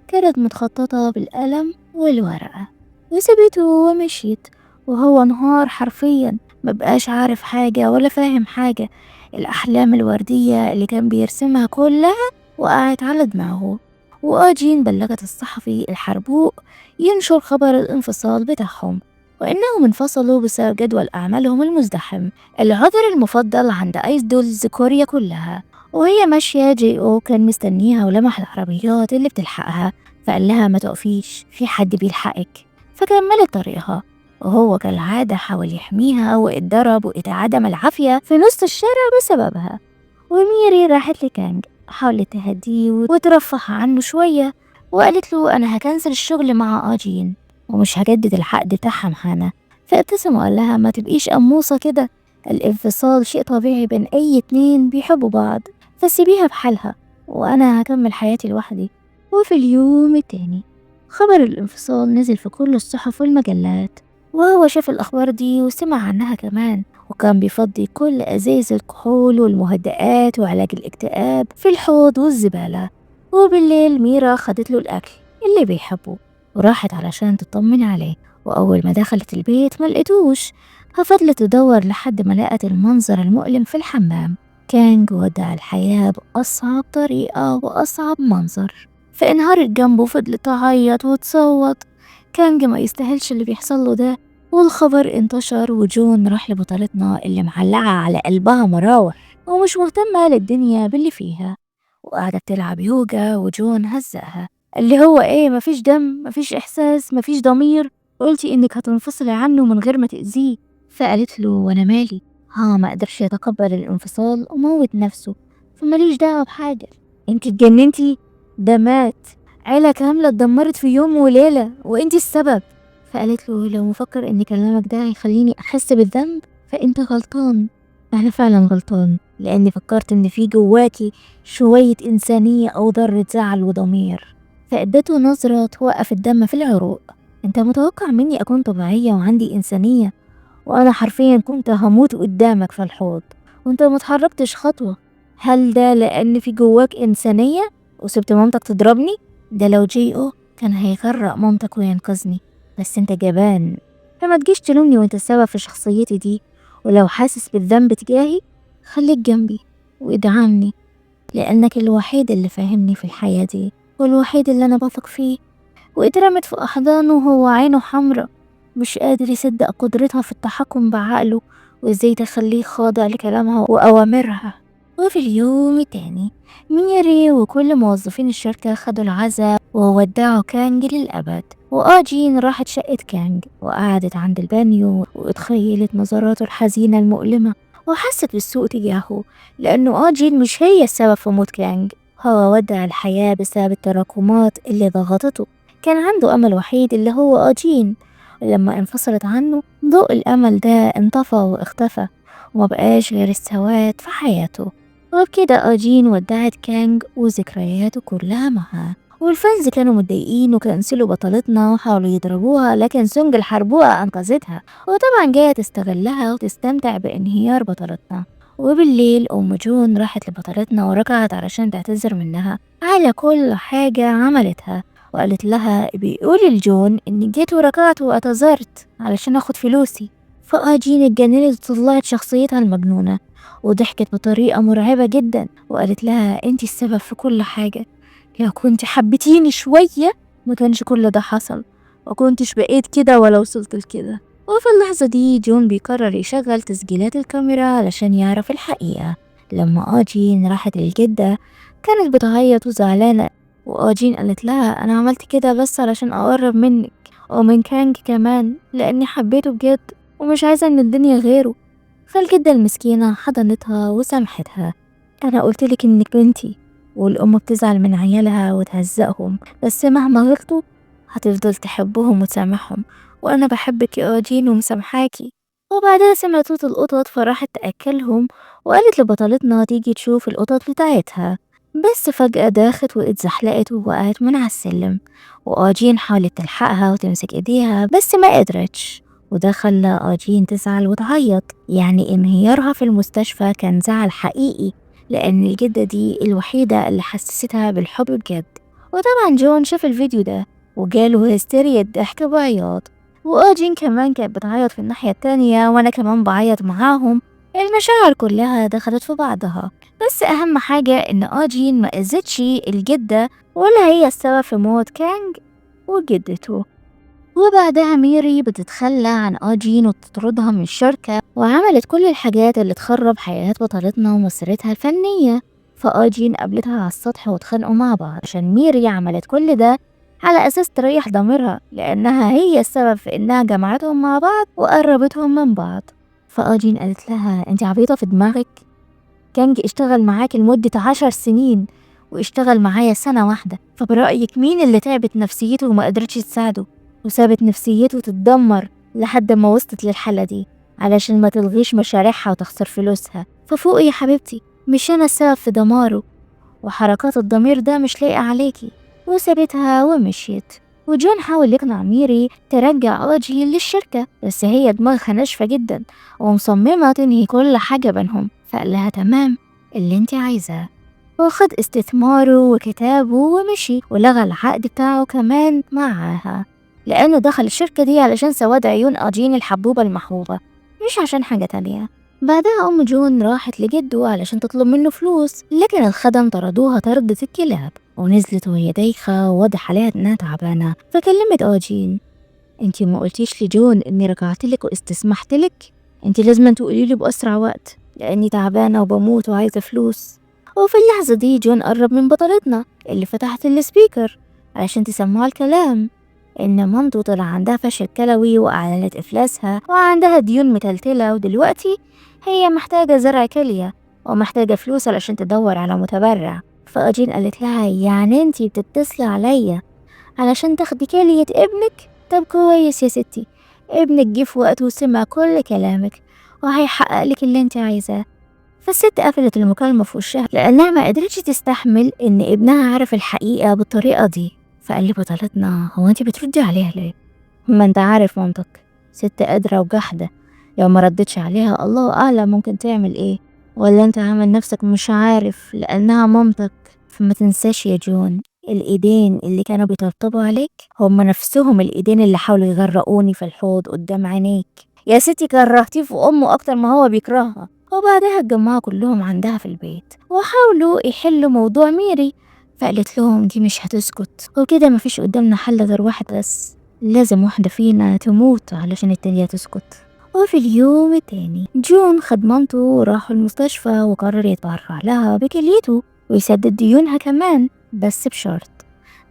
كانت متخططة بالقلم والورقة. وسابته ومشيت، وهو انهار حرفيا، مبقاش عارف حاجة ولا فاهم حاجة، الأحلام الوردية اللي كان بيرسمها كلها وقعت على دماغه. وآجين بلغت الصحفي الحربوق ينشر خبر الانفصال بتاعهم، وإنهم انفصلوا بسبب جدول أعمالهم المزدحم، العذر المفضل عند idols كوريا كلها. وهي ماشية جي أو كان مستنيها ولمح العربيات اللي بتلحقها، فقال لها ما تقفيش في حد بيلحقك، فكملت طريقها. وهو كالعادة حاول يحميها واتضرب واتعدم العافية في نص الشارع بسببها. وميري راحت لكانج، حاولت تهديه وترفه عنه شوية، وقالت له أنا هكنسل الشغل مع آجين ومش هجدد العقد بتاعها معانا. فابتسم وقال لها ما تبقيش قموصة كده، الانفصال شيء طبيعي بين أي اتنين بيحبوا بعض، فسيبيها بحالها وأنا هكمل حياتي لوحدي. وفي اليوم التاني خبر الانفصال نزل في كل الصحف والمجلات، وهو شاف الأخبار دي وسمع عنها كمان، وكان بيفضي كل أزايز الكحول والمهدئات وعلاج الاكتئاب في الحوض والزبالة. وبالليل ميرا خدت له الأكل اللي بيحبه وراحت علشان تطمن عليه، وأول ما دخلت البيت ما لقيتوش، ففضلت تدور لحد ما لقت المنظر المؤلم في الحمام. كانج ودع الحياة بأصعب طريقة وأصعب منظر، فانهارت جنبه وفضلت تعيط وتصوت. كانج ما يستاهلش اللي بيحصل له ده. والخبر انتشر، وجون راح لبطلتنا اللي معلقة على قلبها مراوح ومش مهتمة للدنيا باللي فيها، وقاعدة بتلعب يوجا، وجون هزقها اللي هو ايه، مفيش دم، مفيش احساس، مفيش ضمير، قلتي انك هتنفصلي عنه من غير ما تأذيه. فقالت له وانا مالي، ها ما قدرش يتقبل الانفصال وموت نفسه، فماليش دعوة بحاجة. انت اتجننتي، ده مات، عيلة كاملة اتدمرت في يوم وليلة وانت السبب. فقالت له لو مفكر ان كلامك ده هيخليني احس بالذنب فانت غلطان، انا فعلا غلطان لاني فكرت ان في جواكي شوية انسانية او ذرة زعل وضمير. فادته نظرة توقف الدم في العروق، انت متوقع مني اكون طبيعية وعندي انسانية وانا حرفيا كنت هموت قدامك في الحوض وانت ما اتحركتش خطوة، هل ده لان في جواك انسانية وسبت مامتك تضربني؟ ده لو جي او كان هيغرق مامتك وينقذني، بس انت جبان فما تجيش تلومني وانت السبب في شخصيتي دي، ولو حاسس بالذنب تجاهي خليك جنبي وادعمني لانك الوحيد اللي فاهمني في الحياة دي والوحيد اللي انا بثق فيه. واترمت في احضانه وهو عينه حمرا، مش قادر يصدق قدرتها في التحكم بعقله وازاي تخليه خاضع لكلامها واوامرها. وفي اليوم التاني ميري وكل موظفين الشركة خدوا العزاء وودعوا كانج للأبد، وآجين راحت شقة كانج وقعدت عند البانيو واتخيلت نظراته الحزينة المؤلمة وحست بالسوء تجاهه لأنه آجين مش هي السبب في موت كانج، هو ودع الحياة بسبب التراكمات اللي ضغطته. كان عنده أمل وحيد اللي هو آجين، ولما انفصلت عنه ضوء الأمل ده انطفى واختفى وما بقاش غير السواد في حياته. وبكده آجين ودعت كانج وذكرياته كلها معاه. وال fans كانوا متضايقين وكنسلوا بطلتنا وحاولوا يضربوها، لكن سونج الحربوقة أنقذتها، وطبعا جاية تستغلها وتستمتع بانهيار بطلتنا. وبالليل أم جون راحت لبطلتنا وركعت علشان تعتذر منها على كل حاجة عملتها، وقالت لها بيقولي لجون إني جيت وركعت واعتذرت علشان آخد فلوسي. فآجين اتجننت وطلعت شخصيتها المجنونة وضحكت بطريقة مرعبة جدا وقالت لها انتي السبب في كل حاجة، لو كنت حبيتيني شوية ما كانش كل ده حصل وكنتش بقيت كده ولا وصلت لكده. وفي اللحظة دي جون بيقرر يشغل تسجيلات الكاميرا علشان يعرف الحقيقة. لما آجين راحت للجدة كانت بتعيط وزعلانة، وآجين قالت لها أنا عملت كده بس علشان أقرب منك ومن كانج كمان لأني حبيته بجد ومش عايزة إن الدنيا غيره. فالجدة المسكينة حضنتها وسامحتها، أنا قلتلك إنك بنتي، والأم بتزعل من عيالها وتهزقهم بس مهما غلطوا هتفضل تحبهم وتسامحهم، وأنا بحبك يا آجين ومسامحاكي. وبعدها سمعت صوت القطط فراحت تأكلهم وقالت لبطلتنا تيجي تشوف القطط بتاعتها، بس فجأة داخت واتزحلقت ووقعت من على السلم، وآجين حاولت تلحقها وتمسك ايديها بس ما قدرتش، وده خلى آجين تزعل وتعيط. يعني انهيارها في المستشفى كان زعل حقيقي لأن الجدة دي الوحيدة اللي حسستها بالحب بجد. وطبعا جون شاف الفيديو ده وجاله هستيريا الضحك بعياط، وآجين كمان كانت بتعيط في الناحية التانية وأنا كمان بعيط معاهم. المشاعر كلها دخلت في بعضها، بس أهم حاجة إن آجين ما أذتش الجدة ولا هي السبب في موت كانج وجدته. وبعدها ميري بتتخلى عن آجين وتطردها من الشركة، وعملت كل الحاجات اللي تخرب حياة بطلتنا ومسيرتها الفنية. فآجين قابلتها على السطح واتخانقوا مع بعض عشان ميري عملت كل ده على أساس تريح ضميرها، لأنها هي السبب في إنها جمعتهم مع بعض وقربتهم من بعض. فأجين قالت لها انت عبيطة في دماغك؟ كانج اشتغل معاك لمدة 10 سنين واشتغل معايا سنة واحدة، فبرأيك مين اللي تعبت نفسيته وما قدرتش تساعده وسابت نفسيته تتدمر لحد ما وصلت للحالة دي علشان ما تلغيش مشاريعها وتخسر فلوسها؟ ففوقي يا حبيبتي، مش أنا السبب في دماره، وحركات الضمير ده مش لايقة عليكي. وسابتها ومشيت. وجون حاول يقنع ميري ترجع أوجي للشركة، بس هي دماغها ناشفة جدا ومصممة تنهي كل حاجة بينهم، فقال لها تمام اللي انت عايزاه، وخد استثماره وكتابه ومشي، ولغى العقد بتاعه كمان معاها، لأنه دخل الشركة دي علشان سواد عيون أجين الحبوبة المحبوبة، مش عشان حاجة تانية. بعدها أم جون راحت لجده علشان تطلب منه فلوس، لكن الخدم طردوها طردة الكلاب، ونزلت وهي دايخة وواضح عليها إنها تعبانة. فكلمت أوجين، انتي ما قلتيش لجون إني رجعتلك واستسمحتلك؟ انتي لازم تقولي له بأسرع وقت لأني تعبانة وبموت وعايزة فلوس. وفي اللحظة دي جون قرب من بطلتنا اللي فتحت ال speaker علشان تسمعه الكلام، إن مامته طلع عندها فشل كلوي وأعلنت إفلاسها وعندها ديون متلتلة، ودلوقتي هي محتاجة زرع كلية ومحتاجة فلوس علشان تدور على متبرع. فأجين قالت لها يعني انتي بتتصلي عليا علشان تاخدي كلية ابنك؟ طب كويس يا ستي، ابنك جه في وقته وسمع كل كلامك وهيحقق لك اللي انتي عايزاه. فالست قفلت المكالمة في وشها لأنها ما قدرتش تستحمل إن ابنها عرف الحقيقة بالطريقة دي. فقال لي بطلتنا هو انتي بتردي عليها ليه؟ ما انت عارف مامتك ست قادرة وجحدة، لو ما ردتش عليها الله أعلم ممكن تعمل ايه، ولا انت عامل نفسك مش عارف لأنها مامتك. فما تنساش يا جون، الإيدين اللي كانوا بيطبطبوا عليك هم نفسهم الإيدين اللي حاولوا يغرقوني في الحوض قدام عينيك يا ستي، كرهتيه في أمه أكتر ما هو بيكرهها. وبعدها اتجمعوا كلهم عندها في البيت وحاولوا يحلوا موضوع ميري، فقالت لهم دي مش هتسكت وكده مفيش قدامنا حل غير واحد بس، لازم واحدة فينا تموت علشان التانية تسكت. وفي اليوم التاني جون خد مامته وراحوا المستشفى وقرر يتبرع لها بكليته ويسدد ديونها كمان، بس بشرط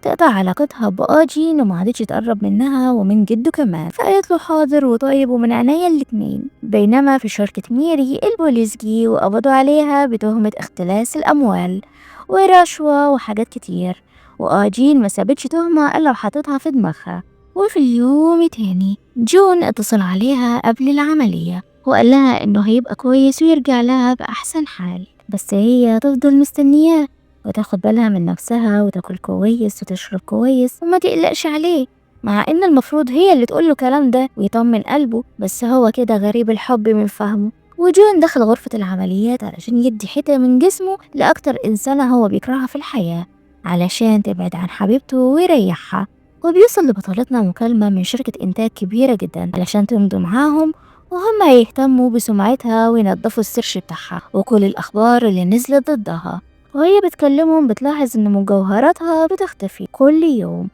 تقطع علاقتها بآجين وما عادتش تقرب منها ومن جده كمان. فقالت له حاضر وطيب ومن عينيا الاتنين. بينما في شركة ميري البوليس جه وقبضوا عليها بتهمة اختلاس الأموال ورشوة وحاجات كتير، وآجين ما سابتش تهمة إلا وحطتها في دماغها. وفي اليوم التاني جون اتصل عليها قبل العملية وقال لها إنه هيبقى كويس ويرجع لها بأحسن حال، بس هي تفضل مستنياه وتاخد بالها من نفسها وتاكل كويس وتشرب كويس وما تقلقش عليه، مع إن المفروض هي اللي تقوله الكلام ده ويطمن قلبه، بس هو كده غريب الحب من فهمه. وجون دخل غرفة العمليات علشان يدي حتة من جسمه لأكتر إنسانة هو بيكرهها في الحياة علشان تبعد عن حبيبته ويريحها. وبيوصل لبطلتنا مكالمة من شركة إنتاج كبيرة جدا علشان تمضي معاهم، وهم هيهتموا بسمعتها وينظفوا ال search بتاعها وكل الأخبار اللي نزلت ضدها. وهي بتكلمهم بتلاحظ إن مجوهراتها بتختفي كل يوم.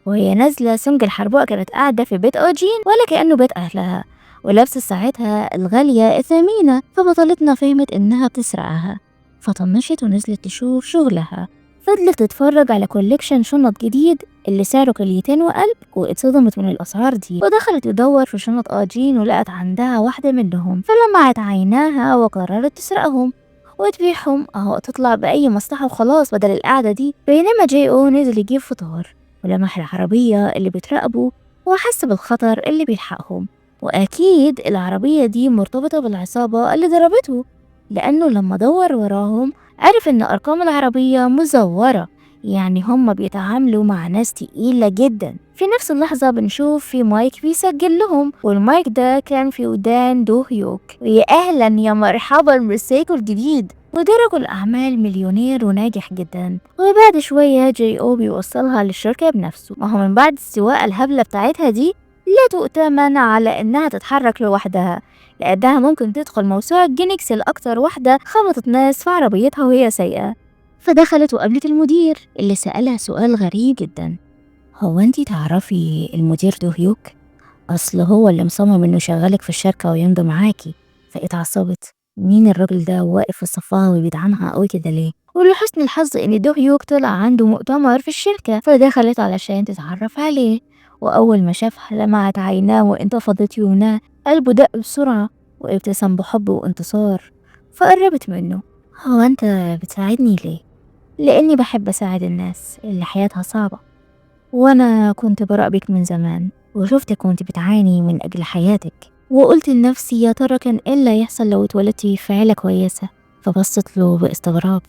وهي نازلة سونج الحربوقة كانت قاعدة في بيت أوجين ولا كأنه بيت أهلها، ولابسة ساعتها الغالية الثمينة، فبطلتنا فهمت إنها بتسرقها فطنشت ونزلت تشوف شغلها. فضلت تتفرج على collection شنط جديد اللي سعره كليتين وقلب، واتصدمت من الأسعار دي، ودخلت تدور في شنط آجين ولقت عندها واحدة منهم، فلمعت عيناها وقررت تسرقهم وتبيعهم أهو تطلع بأي مصلحة وخلاص بدل القعدة دي. بينما جي أو نزل يجيب فطار ولمح العربية اللي بتراقبه وحس بالخطر اللي بيلحقهم، وأكيد العربية دي مرتبطة بالعصابة اللي ضربته، لأنه لما دور وراهم عرف إن أرقام العربية مزورة، يعني هم بيتعاملوا مع ناس تقيلة جدا. في نفس اللحظة بنشوف في مايك بيسجل لهم، والمايك ده كان في ودان دو هيوك. ويا أهلا يا مرحبا بالسيكو الجديد، وده رجل أعمال مليونير وناجح جدا. وبعد شوية جي أو بيوصلها للشركة بنفسه، ما هو من بعد السواقة الهبلة بتاعتها دي لا تؤتمن على إنها تتحرك لوحدها، لأنها ممكن تدخل موسوعة جينيكس لأكتر واحدة خبطت ناس في عربيتها وهي سايقة. فدخلت وقابلت المدير اللي سألها سؤال غريب جدا، هو انتي تعرفي المدير دو هيوك؟ أصل هو اللي مصمم إنه يشغلك في الشركة ويمضي معاكي. فاتعصبت، مين الراجل ده واقف في صفها وبيدعمها قوي كده ليه؟ ولحسن الحظ إن دوهيوك طلع عنده مؤتمر في الشركة، فدخلت علشان تتعرف عليه. وأول ما شافها لمعت عيناه وانتفضت يمناه، قلبه دق بسرعة وابتسم بحب وانتصار. فقربت منه، هو أنت بتساعدني ليه؟ لأني بحب أساعد الناس اللي حياتها صعبة، وأنا كنت براقبك من زمان وشفتك وانت بتعاني من أجل حياتك، وقلت لنفسي يا ترى كان إيه اللي هيحصل لو اتولدتي في عيلة كويسة. فبصت له باستغراب،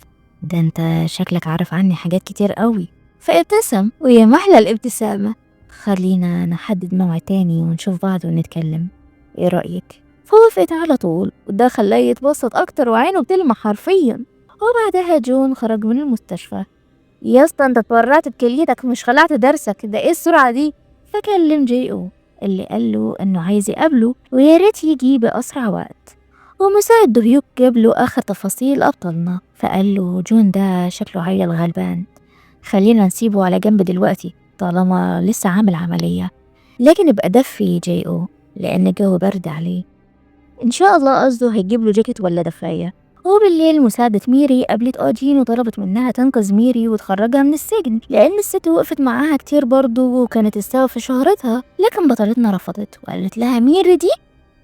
ده انت شكلك عارف عني حاجات كتير قوي. فابتسم، ويا محلى الابتسامة، خلينا نحدد موعد تاني ونشوف بعض ونتكلم، ايه رأيك؟ فوافقت على طول، وده خلاه يتبسط أكتر وعينه بتلمع حرفيا. وبعدها جون خرج من المستشفى. يا اسطى انت اتبرعت بكليتك مش خلعت درسك، ده ايه السرعة دي؟ فكلم جي او اللي قال له انه عايز يقابله ويا ريت يجي بأسرع وقت. ومساعد دوهيوك جاب له آخر تفاصيل أبطالنا، فقال له جون ده شكله عيل غلبان، خلينا نسيبه على جنب دلوقتي طالما لسه عامل عملية، لكن ابقى دفي جي او لأن الجو برد عليه، إن شاء الله قصده هيجيب له جاكيت ولا دفاية. وبالليل مساعدة ميري قابلت أوجين وطلبت منها تنقذ ميري وتخرجها من السجن، لأن الست وقفت معاها كتير برضو وكانت السبب في شهرتها. لكن بطلتنا رفضت وقالت لها ميري دي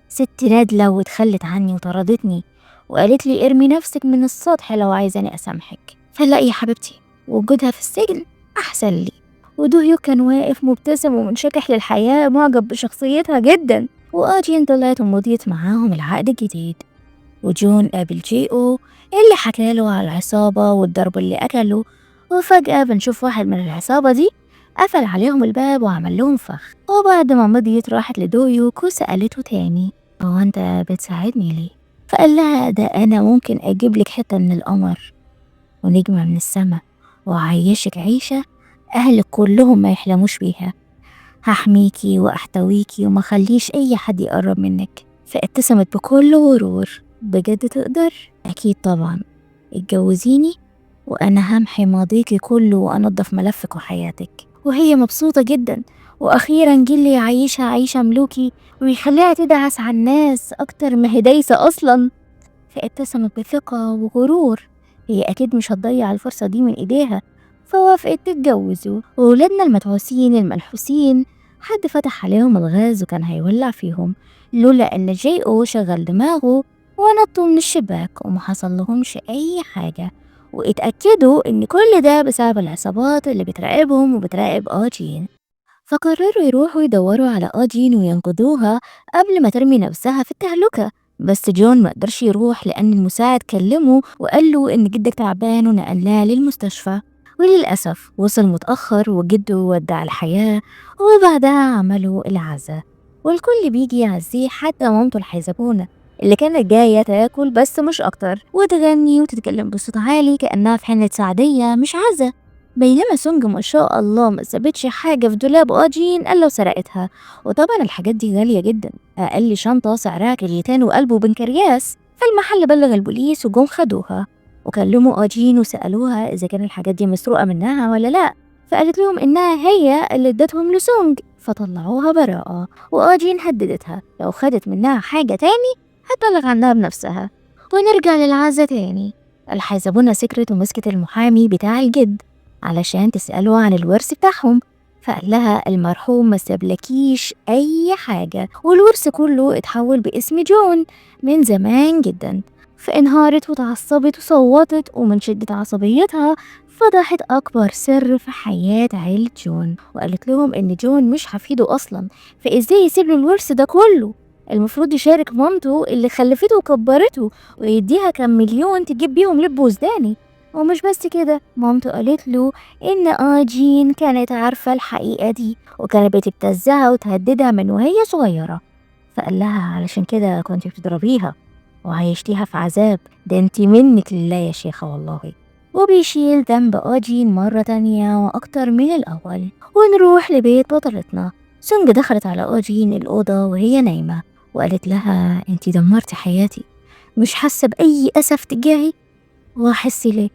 ست نادلة واتخلت عني وطردتني وقالت لي ارمي نفسك من السطح لو عايزاني أسامحك، فلا يا حبيبتي وجودها في السجن أحسن لي. ودوهيو كان واقف مبتسم ومنشكح للحياة، معجب بشخصيتها جدا. وأوجين طلعت ومضيت معاهم العقد الجديد. وجون قابل جي او اللي حكاله على العصابة والضرب اللي أكله، وفجأة بنشوف واحد من العصابة دي قفل عليهم الباب وعمل لهم فخ. وبعد ما مضيت راحت لدويوك وسألته تاني، هو انت بتساعدني ليه؟ فقال لها ده انا ممكن اجيب لك حتة من القمر ونجمة من السما وأعيشك عيشة اهلك كلهم ما يحلموش بيها، هحميكي واحتويكي وما خليش اي حد يقرب منك. فابتسمت بكل غرور، بجد تقدر؟ اكيد طبعا، اتجوزيني وانا همحي ماضيكي كله وانضف ملفك وحياتك. وهي مبسوطة جدا، واخيرا جه اللي يعيشها عيشة ملوكي ويخليها تدعس على الناس اكتر ما هي دايسة اصلا. فابتسمت بثقة وغرور، هي اكيد مش هتضيع الفرصة دي من ايديها، فوافقت تتجوزه. وولادنا المتعوسين الملحوسين حد فتح عليهم الغاز وكان هيولع فيهم، لولا ان جي او شغل دماغه ونطوا من الشباك وما حصل لهمش اي حاجة. واتأكدوا ان كل ده بسبب العصابات اللي بتراقبهم وبتراقب آجين، فقرروا يروحوا يدوروا على آجين وينقذوها قبل ما ترمي نفسها في التهلكة. بس جون ما قدرش يروح لأن المساعد كلمه وقال له إن جدك تعبان ونقلناه للمستشفى، وللأسف وصل متأخر وجده ودع الحياة. وبعدها عملوا العزاء والكل بيجي يعزيه، حتى مامته الحيزبونة اللي كانت جاية تاكل بس مش أكتر وتغني وتتكلم بصوت عالي كأنها في حنة سعدية مش عزا. بينما سونج ما شاء الله ما سابتش حاجة في دولاب آجين إلا وسرقتها، وطبعا الحاجات دي غالية جدا، أقل شنطة سعرها كليتين وقلب وبنكرياس. فالمحل بلغ البوليس وجم خدوها وكلموا آجين وسألوها إذا كان الحاجات دي مسروقة منها ولا لأ، فقالت لهم إنها هي اللي ادتهم لسونج، فطلعوها براءة. وآجين هددتها لو خدت منها حاجة تاني هتبلغ عنها بنفسها. ونرجع للعزة تاني، الحيزبونة سكرت ومسكت المحامي بتاع الجد علشان تسأله عن الورث بتاعهم، فقال لها المرحوم ما سابلكيش أي حاجة والورث كله اتحول باسم جون من زمان جدا. فانهارت وتعصبت وصوتت، ومن شدة عصبيتها فضحت أكبر سر في حياة عيلة جون، وقالت لهم إن جون مش حفيده أصلا، فإزاي يسيب له الورث ده كله؟ المفروض يشارك مامته اللي خلفته وكبرته ويديها كم مليون تجيب بيهم لب وزداني. ومش بس كده، مامته قالت له إن آجين كانت عارفة الحقيقة دي وكانت بتبتزها وتهددها من وهي صغيرة، فقال لها علشان كده كنت بتضربيها وعيشتيها في عذاب، ده انتي منك لله يا شيخة والله. وبيشيل ذنب آجين مرة تانية وأكتر من الأول. ونروح لبيت بطلتنا. سونج دخلت على آجين الأوضة وهي نايمة وقالت لها انتي دمرتي حياتي، مش حاسة بأي أسف تجاهي؟ وأحس ليه؟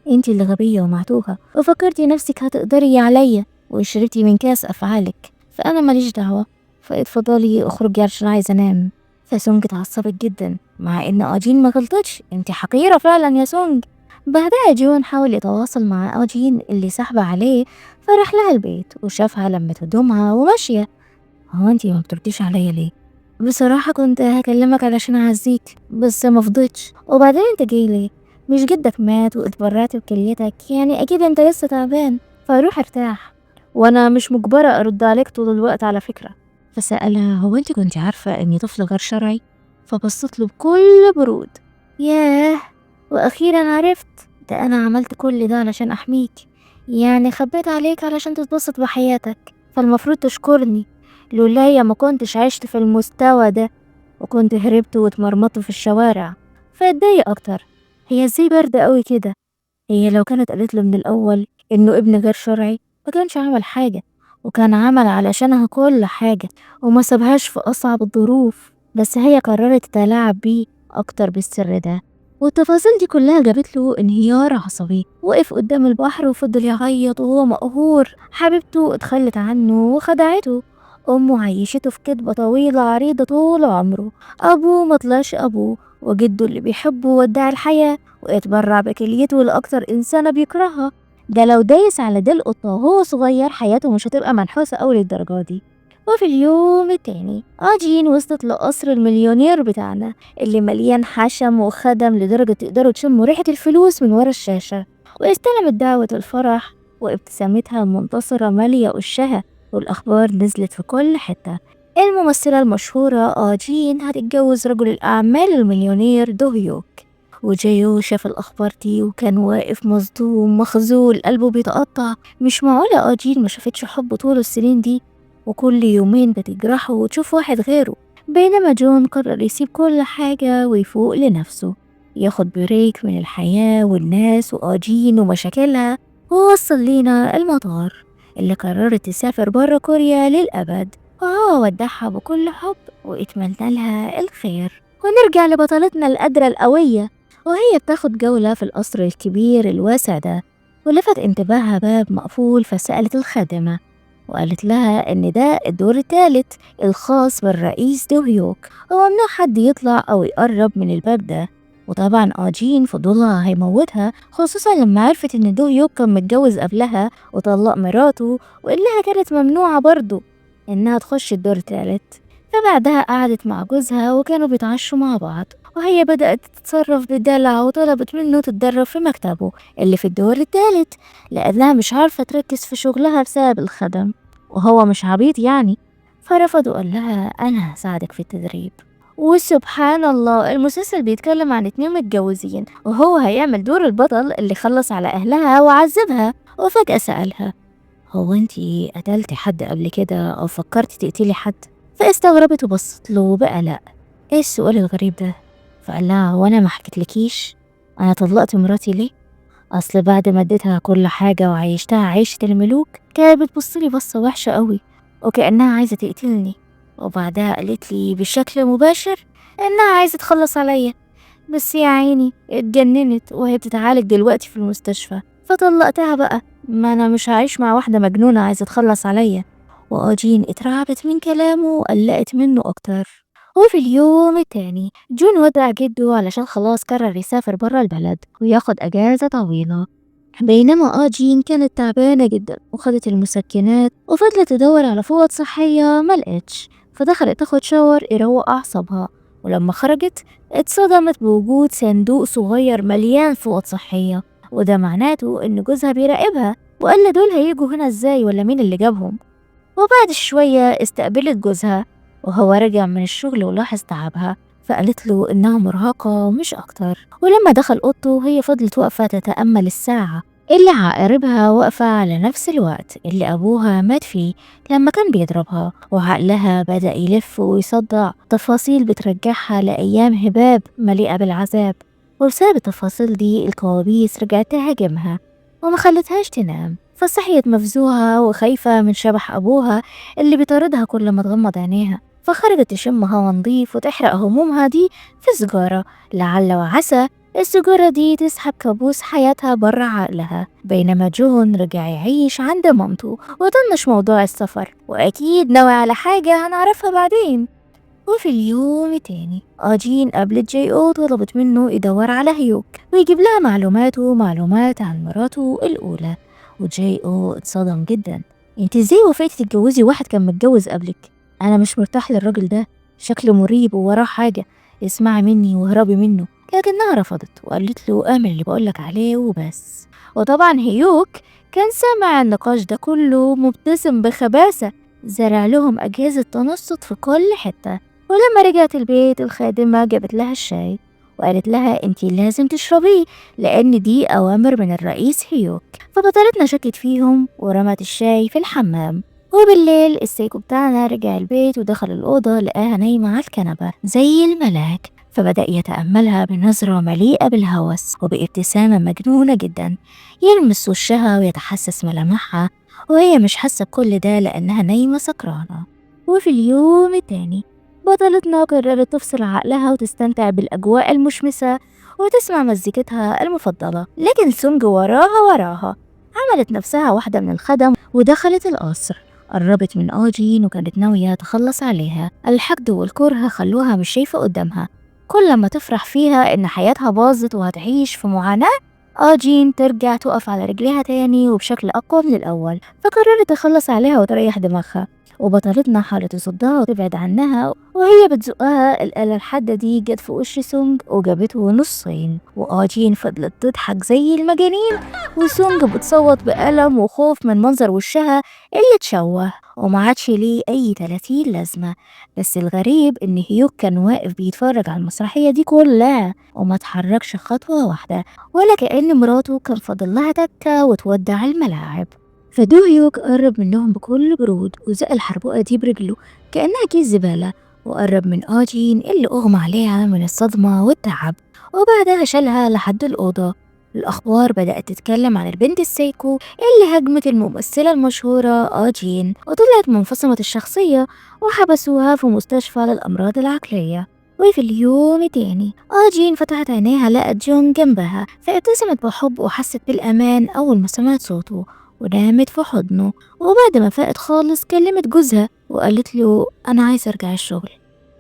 انتي اللي غبية ومعتوهة وفكرتي نفسك هتقدري عليا وشربتي من كاس أفعالك، فأنا ماليش دعوة، فاتفضلي اخرجي عشان عايزة أنام. فسونج اتعصبت جدا مع إن آجين ما غلطتش، انت حقيرة فعلا يا سونج. بعدها جون حاول يتواصل مع آجين اللي سحبة عليه، فراح لها البيت وشافها لمت هدومها وماشية. هو انتي ما بترديش عليا ليه؟ بصراحة كنت هكلمك علشان أعزيك بس ما فضيتش، وبعدين انت جاي ليه؟ مش جدك مات واتبرعت بكليتك، يعني أكيد انت لسه تعبان، فروح ارتاح، وأنا مش مجبرة أرد عليك طول الوقت على فكرة. فسألها هو انت كنت عارفة إني طفل غير شرعي؟ فبصت له بكل برود، ياه وأخيرا عرفت، ده أنا عملت كل ده علشان أحميك، يعني خبيت عليك علشان تتبسط بحياتك، فالمفروض تشكرني، لولايا ما كنتش عشت في المستوى ده وكنت هربت واتمرمطت في الشوارع. فاتضايق أكتر، هي ازاي باردة قوي كده؟ هي لو كانت قالت له من الأول إنه ابن غير شرعي ما كانش عمل حاجة، وكان عمل علشانها كل حاجة وما سابهاش في أصعب الظروف، بس هي قررت تتلاعب بيه أكتر بالسر ده. والتفاصيل دي كلها جابت له انهيار عصبي، وقف قدام البحر وفضل يعيط وهو مقهور، حبيبته اتخلت عنه وخدعته، أمه عيشته في كدبة طويلة عريضة طول عمره، أبوه ما طلعش أبوه، وجده اللي بيحبه ودع الحياة واتبرع بكليته لأكتر إنسانة بيكرهها. ده لو دايس على ديل قطة وهو صغير حياته مش هتبقى منحوسة أوي للدرجة دي. وفي اليوم التاني آجين وصلت لقصر المليونير بتاعنا اللي مليان حشم وخدم لدرجة تقدروا تشموا ريحة الفلوس من ورا الشاشة، واستلمت دعوة الفرح وابتسامتها المنتصرة مالية وشها، والأخبار نزلت في كل حتة. الممثلة المشهورة آجين هتتجوز رجل الأعمال المليونير دوهيوك. وجايو شاف الأخبار دي وكان واقف مصدوم مخذول، قلبه بيتقطع، مش معقولة آجين ما شافتش حبه طول السنين دي وكل يومين بتجرحه وتشوف واحد غيره. بينما جون قرر يسيب كل حاجة ويفوق لنفسه، ياخد break من الحياة والناس وآجين ومشاكلها، ووصل لينا المطار اللي قررت تسافر برا كوريا للأبد، وهو ودعها بكل حب واتمنى لها الخير. ونرجع لبطلتنا القادرة القوية وهي بتاخد جولة في القصر الكبير الواسع ده، ولفت انتباهها باب مقفول، فسألت الخادمة وقالت لها إن ده الدور الثالث الخاص بالرئيس دوهيوك، وممنوع حد يطلع أو يقرب من الباب ده. وطبعا آجين فضولها هيموتها، خصوصا لما عرفت إن دوهيوك كان متجوز قبلها وطلق مراته، وإنها كانت ممنوعة برضه إنها تخش الدور الثالث. فبعدها قعدت مع جوزها وكانوا بيتعشوا مع بعض، وهي بدأت تتصرف بدلع وطلبت منه تتدرب في مكتبه اللي في الدور الثالث لأنها مش عارفة تركز في شغلها بسبب الخدم، وهو مش عبيط يعني، فرفض وقال لها أنا هساعدك في التدريب. وسبحان الله المسلسل بيتكلم عن 2 متجوزين، وهو هيعمل دور البطل اللي خلص على أهلها وعذبها. وفجأة سألها هو انتي قتلتي حد قبل كده أو فكرتي تقتلي حد؟ فاستغربت وبصت له بقلق، ايه السؤال الغريب ده؟ فقال لها هو انا ما حكيتلكيش انا طلقت مراتي ليه؟ اصل بعد ما اديتها كل حاجه وعيشتها عيشه الملوك كانت بتبصلي بصه وحشه قوي وكانها عايزه تقتلني، وبعدها قالت لي بشكل مباشر انها عايزه تخلص عليا، بس يا عيني اتجننت وهي بتتعالج دلوقتي في المستشفى، فطلقتها بقى، ما انا مش هعيش مع واحده مجنونه عايزه تخلص عليا. وآجين اترعبت من كلامه وقلقت منه اكتر. وفي اليوم التاني جون ودع جده علشان خلاص قرر يسافر برا البلد وياخد أجازة طويلة، بينما آجين كانت تعبانة جدا وخدت المسكنات وفضلت تدور على فوط صحية ما لقتش، فدخلت تاخد شاور يروق أعصابها، ولما خرجت اتصدمت بوجود صندوق صغير مليان فوط صحية، وده معناته إن جوزها بيراقبها، وقال دول هيجوا هنا ازاي ولا مين اللي جابهم. وبعد شوية استقبلت جوزها وهو رجع من الشغل ولاحظ تعبها، فقالت له إنها مرهقة ومش أكتر. ولما دخل أوضته هي فضلت واقفة تتأمل الساعة اللي عقاربها واقفة على نفس الوقت اللي أبوها مات فيه لما كان بيضربها، وعقلها بدأ يلف ويصدع تفاصيل بترجعها لأيام هباب مليئة بالعذاب، وبسبب التفاصيل دي الكوابيس رجعت تهاجمها وما خلتهاش تنام، فصحيت مفزوعة وخايفة من شبح أبوها اللي بيطاردها كل ما تغمض عينيها، فخرجت تشم هوا نضيف وتحرق همومها دي في سجارة لعل وعسى السجارة دي تسحب كابوس حياتها برا عقلها. بينما جون رجع يعيش عند مامته وطنش موضوع السفر، وأكيد ناوي على حاجة هنعرفها بعدين. وفي اليوم التاني آجين قابلت جي أو، طلبت منه يدور على هيوك ويجيب لها معلوماته ومعلومات عن مراته الأولى. وجي أو اتصدم جدا، انت ازاي وافقتي تتجوزي واحد كان متجوز قبلك؟ انا مش مرتاح للراجل ده، شكله مريب ووراه حاجة، اسمعي مني واهربي منه. لكنها رفضت وقالت له اعمل اللي بقولك عليه وبس. وطبعا هيوك كان سامع النقاش ده كله مبتسم بخباثة، زرع لهم أجهزة تنصت في كل حتة. ولما رجعت البيت الخادمة جابت لها الشاي وقالت لها انتي لازم تشربيه لأن دي أوامر من الرئيس هيوك. فبطلتنا شكت فيهم ورمت الشاي في الحمام. وبالليل السايكو بتاعنا رجع البيت ودخل الأوضة لقاها نايمة على الكنبة زي الملاك، فبدأ يتأملها بنظرة مليئة بالهوس وبابتسامة مجنونة جدا، يلمس وشها ويتحسس ملامحها وهي مش حاسة بكل ده لأنها نايمة سكرانة. وفي اليوم التاني بطلتنا قررت تفصل عقلها وتستمتع بالأجواء المشمسة وتسمع مزيكتها المفضلة، لكن سونج وراها عملت نفسها واحدة من الخدم ودخلت القصر. قربت من آجين وكانت ناوية تخلص عليها. الحقد والكره خلوها مش شايفة قدامها، كل ما تفرح فيها إن حياتها باظت وهتعيش في معاناة، آجين ترجع تقف على رجليها تاني وبشكل أقوى من الأول. فقررت تخلص عليها وتريح دماغها. وبطلتنا حاولت تصدها وتبعد عنها وهي بتزقها، الآلة الحادة دي جت في وش سونج وجابته نصين. وآجين فضلت تضحك زي المجانين، وسونج بتصوت بألم وخوف من منظر وشها اللي اتشوه وما عادش ليه أي 30 لازمة. بس الغريب إن هيوك كان واقف بيتفرج على المسرحية دي كلها وما اتحركش خطوة واحدة، ولا كأن مراته كان فاضل لها تكة وتودع الملاعب. فدو هيوك قرب منهم بكل برود وزق الحربوقة دي برجله كأنها كيس زبالة، وقرب من آجين اللي أغمى عليها من الصدمة والتعب، وبعدها شالها لحد الأوضة. الأخبار بدأت تتكلم عن البنت السايكو اللي هاجمت الممثلة المشهورة آجين وطلعت منفصمة الشخصية وحبسوها في مستشفى للأمراض العقلية. وفي اليوم التاني آجين فتحت عينيها لقت جون جنبها، فابتسمت بحب وحست بالأمان أول ما سمعت صوته ونامت في حضنه. وبعد ما فاقت خالص كلمت جوزها وقالت له أنا عايزة أرجع الشغل،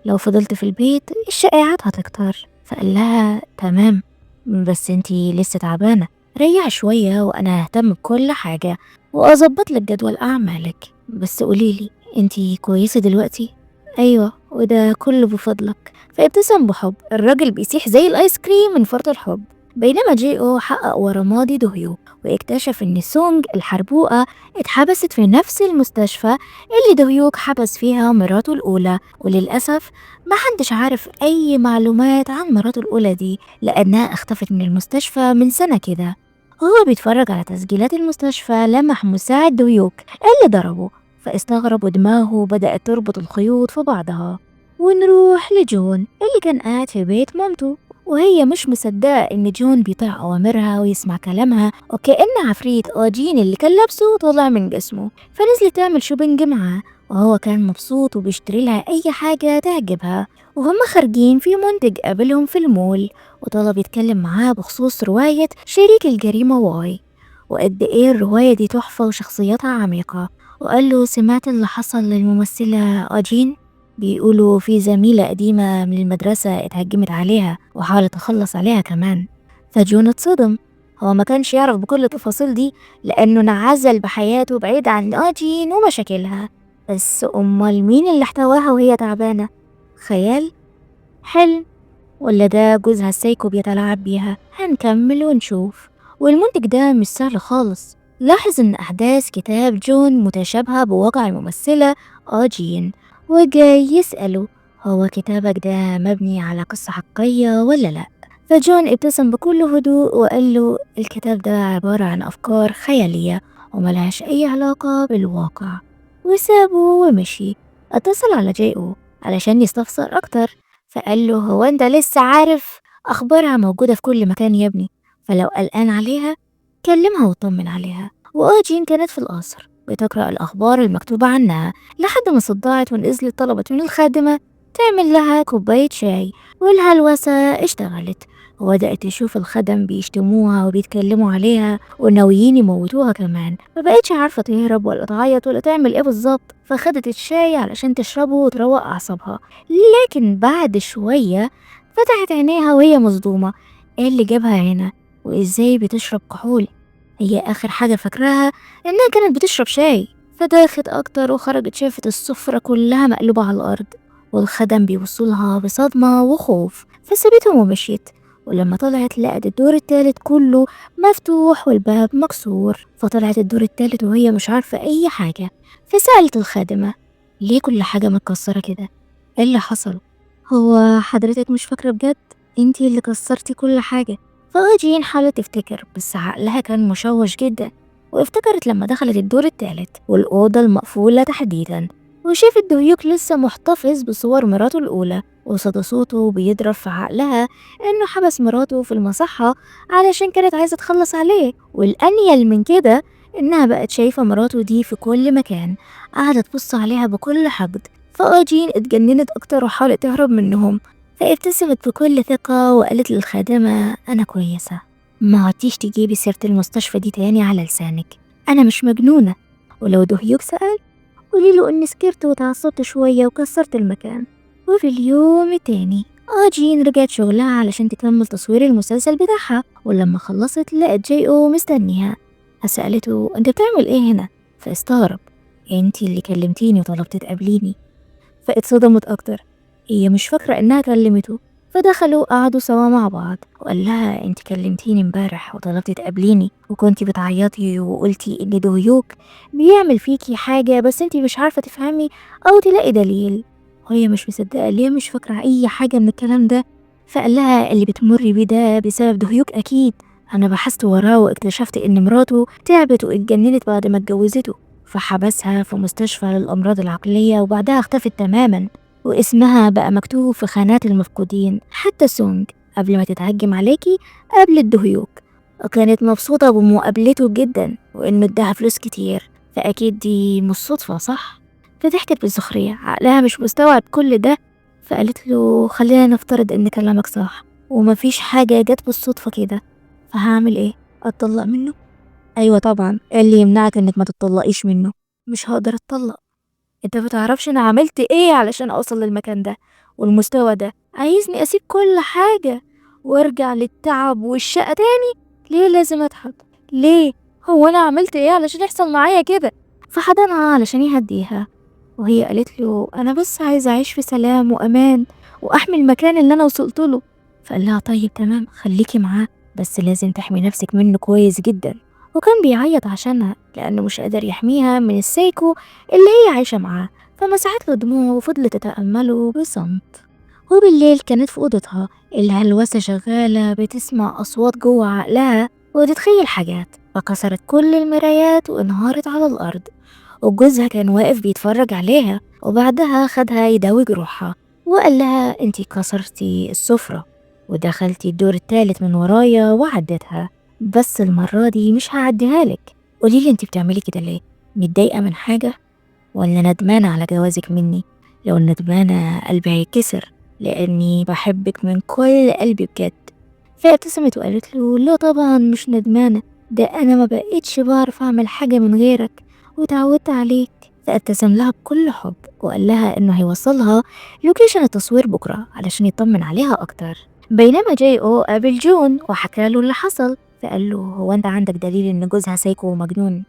لو فضلت في البيت الشائعات هتكتر. فقال لها تمام بس انتي لسه تعبانة، ريحي شوية وأنا ههتم بكل حاجة وأظبط لك جدول أعمالك، بس قوليلي انتي كويسة دلوقتي؟ أيوة وده كله بفضلك. فابتسم بحب، الراجل بيسيح زي الآيس كريم من فرط الحب. بينما جي أو حقق ورا ماضي دوهيو واكتشف إن سونج الحربوقة اتحبست في نفس المستشفى اللي دوهيوك حبس فيها مراته الأولى، وللأسف ما حدش عارف أي معلومات عن مراته الأولى دي لأنها اختفت من المستشفى من سنة كده. وهو بيتفرج على تسجيلات المستشفى لمح مساعد دوهيوك اللي ضربه، فاستغرب ودماغه بدأت تربط الخيوط في بعضها. ونروح لجون اللي كان قاعد في بيت مامته وهي مش مصدقة إن جون بيطيع أوامرها ويسمع كلامها، وكأن عفريت آجين اللي كان لابسه طلع من جسمه. فنزلت تعمل shopping معاه وهو كان مبسوط وبيشتري لها أي حاجة تعجبها. وهم خارجين في منتج قابلهم في المول وطلب يتكلم معاه بخصوص رواية شريك الجريمة واي، وقد إيه الرواية دي تحفة وشخصيتها عميقة. وقال له سمعت اللي حصل للممثلة آجين؟ بيقولوا في زميلة قديمة من المدرسة اتهجمت عليها وحاولت تخلص عليها كمان. فجون اتصدم، هو ما كانش يعرف بكل التفاصيل دي لأنه انعزل بحياته بعيد عن آجين ومشاكلها. بس أمال مين اللي احتواها وهي تعبانة؟ خيال؟ حلم؟ ولا ده جوزها السايكو بيتلاعب بيها؟ هنكمل ونشوف. والمنتج ده مش سهل خالص، لاحظ إن أحداث كتاب جون متشابهة بواقع الممثلة آجين، وجاي يسأله هو كتابك ده مبني على قصة حقيقية ولا لأ؟ فجون ابتسم بكل هدوء وقال له الكتاب ده عبارة عن أفكار خيالية وملهاش أي علاقة بالواقع، وسابه ومشي. اتصل على جي أو علشان يستفسر أكتر، فقال له هو أنت لسه عارف؟ أخبارها موجودة في كل مكان يا ابني، فلو قلقان عليها كلمها وطمن عليها. وآجين كانت في القصر بتقرأ الأخبار المكتوبة عنها لحد ما صدعت ونزلت طلبت من الخادمة تعمل لها كوباية شاي، والهلوسة اشتغلت. وبدأت تشوف الخدم بيشتموها وبيتكلموا عليها وناويين يموتوها كمان. مبقتش عارفة تهرب ولا تعيط ولا تعمل ايه بالظبط، فخدت الشاي علشان تشربه وتروق أعصابها. لكن بعد شوية فتحت عينيها وهي مصدومة، ايه اللي جابها هنا وازاي بتشرب كحول؟ هي آخر حاجة فاكراها إنها كانت بتشرب شاي. فداخت أكتر وخرجت شافت السفرة كلها مقلوبة على الأرض والخدم بيبصولها بصدمة وخوف، فسابتهم ومشيت. ولما طلعت لقت الدور التالت كله مفتوح والباب مكسور، فطلعت الدور التالت وهي مش عارفة أي حاجة. فسألت الخادمة ليه كل حاجة متكسرة كده؟ ايه اللي حصل؟ هو حضرتك مش فاكرة بجد؟ انتي اللي كسرتي كل حاجة. فأجين حاولت تفتكر بس عقلها كان مشوش جدا، وافتكرت لما دخلت الدور التالت والأوضة المقفولة تحديدا، وشافت دهيوك لسه محتفظ بصور مراته الأولى، وصدى صوته بيضرب في عقلها إنه حبس مراته في المصحة علشان كانت عايزة تخلص عليه. والأنيل من كده إنها بقت شايفة مراته دي في كل مكان، قعدت تبص عليها بكل حقد. فأجين اتجننت أكتر وحاولت تهرب منهم، فابتسمت بكل ثقة وقالت للخادمة أنا كويسة، ما عدتيش تجيبي سيرة المستشفى دي تاني على لسانك، أنا مش مجنونة، ولو دهيوك سأل قولي له إني سكرت وتعصبت شوية وكسرت المكان. وفي اليوم التاني أجين رجعت شغلها علشان تكمل تصوير المسلسل بتاعها، ولما خلصت لقت جي أو مستنيها، فسألته أنت بتعمل إيه هنا؟ فاستغرب، أنتي اللي كلمتيني وطلبت تقابليني. فاتصدمت أكتر، هي مش فاكرة إنها كلمته. فدخلوا قعدوا سوا مع بعض وقال لها انت كلمتيني امبارح وطلبتي تقابليني وكنتي بتعيطي وقلتي ان دهيوك بيعمل فيكي حاجة بس انت مش عارفة تفهمي او تلاقي دليل. وهي مش مصدقة ليه مش فاكرة اي حاجة من الكلام ده. فقال لها اللي بتمري بيه ده بسبب دهيوك اكيد، انا بحثت وراه واكتشفت ان مراته تعبت واتجننت بعد ما اتجوزته، فحبسها في مستشفى للامراض العقلية وبعدها اختفت تماما واسمها بقى مكتوب في خانات المفقودين. حتى سونج قبل ما تتهجم عليكي قابلت دهيوك وكانت مبسوطة بمقابلته جدا وإنه اداها فلوس كتير، فأكيد دي مش صدفة صح؟ فضحكت بسخرية، عقلها مش مستوعب كل ده. فقالت له خلينا نفترض إن كلامك صح ومفيش حاجة جت بالصدفة كده، فهعمل إيه؟ أتطلق منه؟ أيوة طبعا، إيه اللي يمنعك إنك ما تتطلقيش منه؟ مش هقدر أتطلق، انت متعرفش انا عملت ايه علشان اوصل للمكان ده والمستوى ده، عايزني اسيب كل حاجة وارجع للتعب والشقة تاني؟ ليه لازم اتعب؟ ليه؟ هو انا عملت ايه علشان يحصل معايا كده؟ فحضنها علشان يهديها، وهي قالت له انا بس عايزة اعيش في سلام وامان واحمي المكان اللي انا وصلت له. فقال لها طيب تمام خليكي معاه بس لازم تحمي نفسك منه كويس جدا. وكان بيعيط عشانها لأنه مش قادر يحميها من السايكو اللي هي عايشة معاه، فمسحت له دموعه وفضلت تتأمله بصمت. وبالليل كانت في أوضتها الهلوسة شغالة، بتسمع أصوات جوه عقلها وتتخيل حاجات، فكسرت كل المرايات وانهارت على الأرض، وجوزها كان واقف بيتفرج عليها. وبعدها خدها يداوي جروحها وقال لها انتي كسرتي السفرة ودخلتي الدور الثالث من ورايا وعدتها، بس المرة دي مش هعديها لك. قوليلي انتي بتعملي كده ليه؟ متضايقة من حاجة ولا ندمانة على جوازك مني؟ لو ندمانة قلبي هيتكسر لأني بحبك من كل قلبي بجد. فابتسمت وقالت له لا طبعا مش ندمانة، ده أنا ما بقيتش بعرف أعمل حاجة من غيرك وتعودت عليك. فابتسم لها بكل حب وقال لها إنه هيوصلها location التصوير بكرة علشان يطمن عليها أكتر. بينما جاي أو قابل جون وحكى له اللي حصل، فقال له هو أنت عندك دليل إن جوزها سايكو ومجنون؟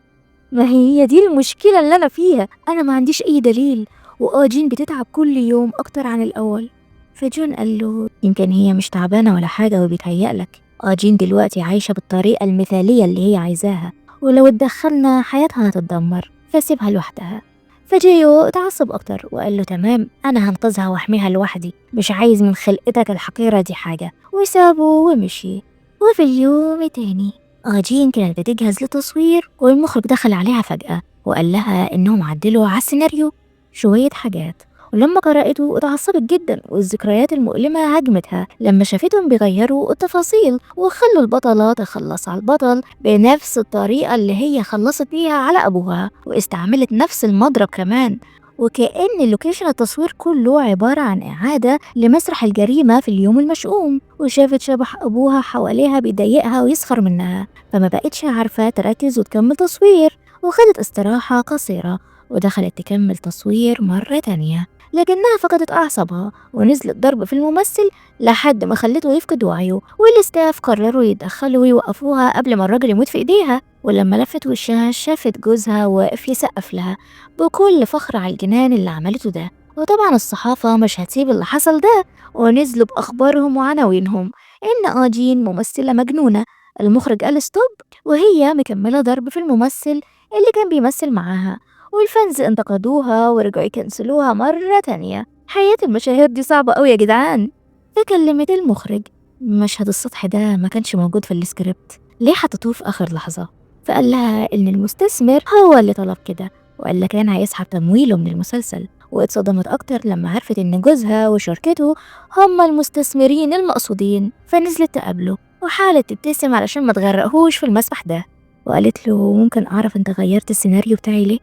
ما هي دي المشكلة اللي أنا فيها، أنا ما عنديش أي دليل، وآجين بتتعب كل يوم أكتر عن الأول. فجون قال له يمكن هي مش تعبانة ولا حاجة وبيتهيألك، آجين دلوقتي عايشة بالطريقة المثالية اللي هي عايزاها، ولو اتدخلنا حياتها هتتدمر، فسيبها لوحدها. فجيو اتعصب أكتر وقال له تمام أنا هنقذها وأحميها لوحدي، مش عايز من خلقتك الحقيرة دي حاجة، وسابه ومشي. وفي اليوم التاني آجين كانت بتجهز لتصوير، والمخرج دخل عليها فجأة وقال لها إنهم عدلوا على السيناريو شوية حاجات، ولما قرأته اتعصبت جدا والذكريات المؤلمة هاجمتها لما شافتهم بيغيروا التفاصيل وخلوا البطلة تخلص على البطل بنفس الطريقة اللي هي خلصت بيها على أبوها، واستعملت نفس المضرب كمان. وكأن ال location التصوير كله عبارة عن إعادة لمسرح الجريمة في اليوم المشؤوم، وشافت شبح أبوها حواليها بيضايقها ويسخر منها، فما بقتش عارفة تركز وتكمل تصوير، وخدت استراحة قصيرة ودخلت تكمل تصوير مرة تانية، لكنها فقدت أعصابها ونزلت ضرب في الممثل لحد ما خلته يفقد وعيه، وال staff قرروا يتدخلوا ويوقفوها قبل ما الراجل يموت في إيديها. ولما لفت وشها شافت جوزها واقف يسقف لها بكل فخر على الجنان اللي عملته ده. وطبعا الصحافة مش هتسيب اللي حصل ده، ونزلوا بأخبارهم وعناوينهم إن آجين ممثلة مجنونة، المخرج قال stop، وهي مكملة ضرب في الممثل اللي كان بيمثل معاها، وال fans انتقدوها ورجعوا يكنسلوها مرة تانية. حياة المشاهير دي صعبة أوي يا جدعان. فكلمت المخرج، مشهد السطح ده ما كانش موجود في السكريبت، ليه حطيتوه في آخر لحظة؟ فقال لها إن المستثمر هو اللي طلب كده، وقال كان هيسحب تمويله من المسلسل. واتصدمت أكتر لما عرفت إن جوزها وشركته هما المستثمرين المقصودين، فنزلت تقابله وحاولت تبتسم علشان ما تغرقهوش في المسبح ده، وقالت له ممكن أعرف أنت غيرت السيناريو بتاعي ليه؟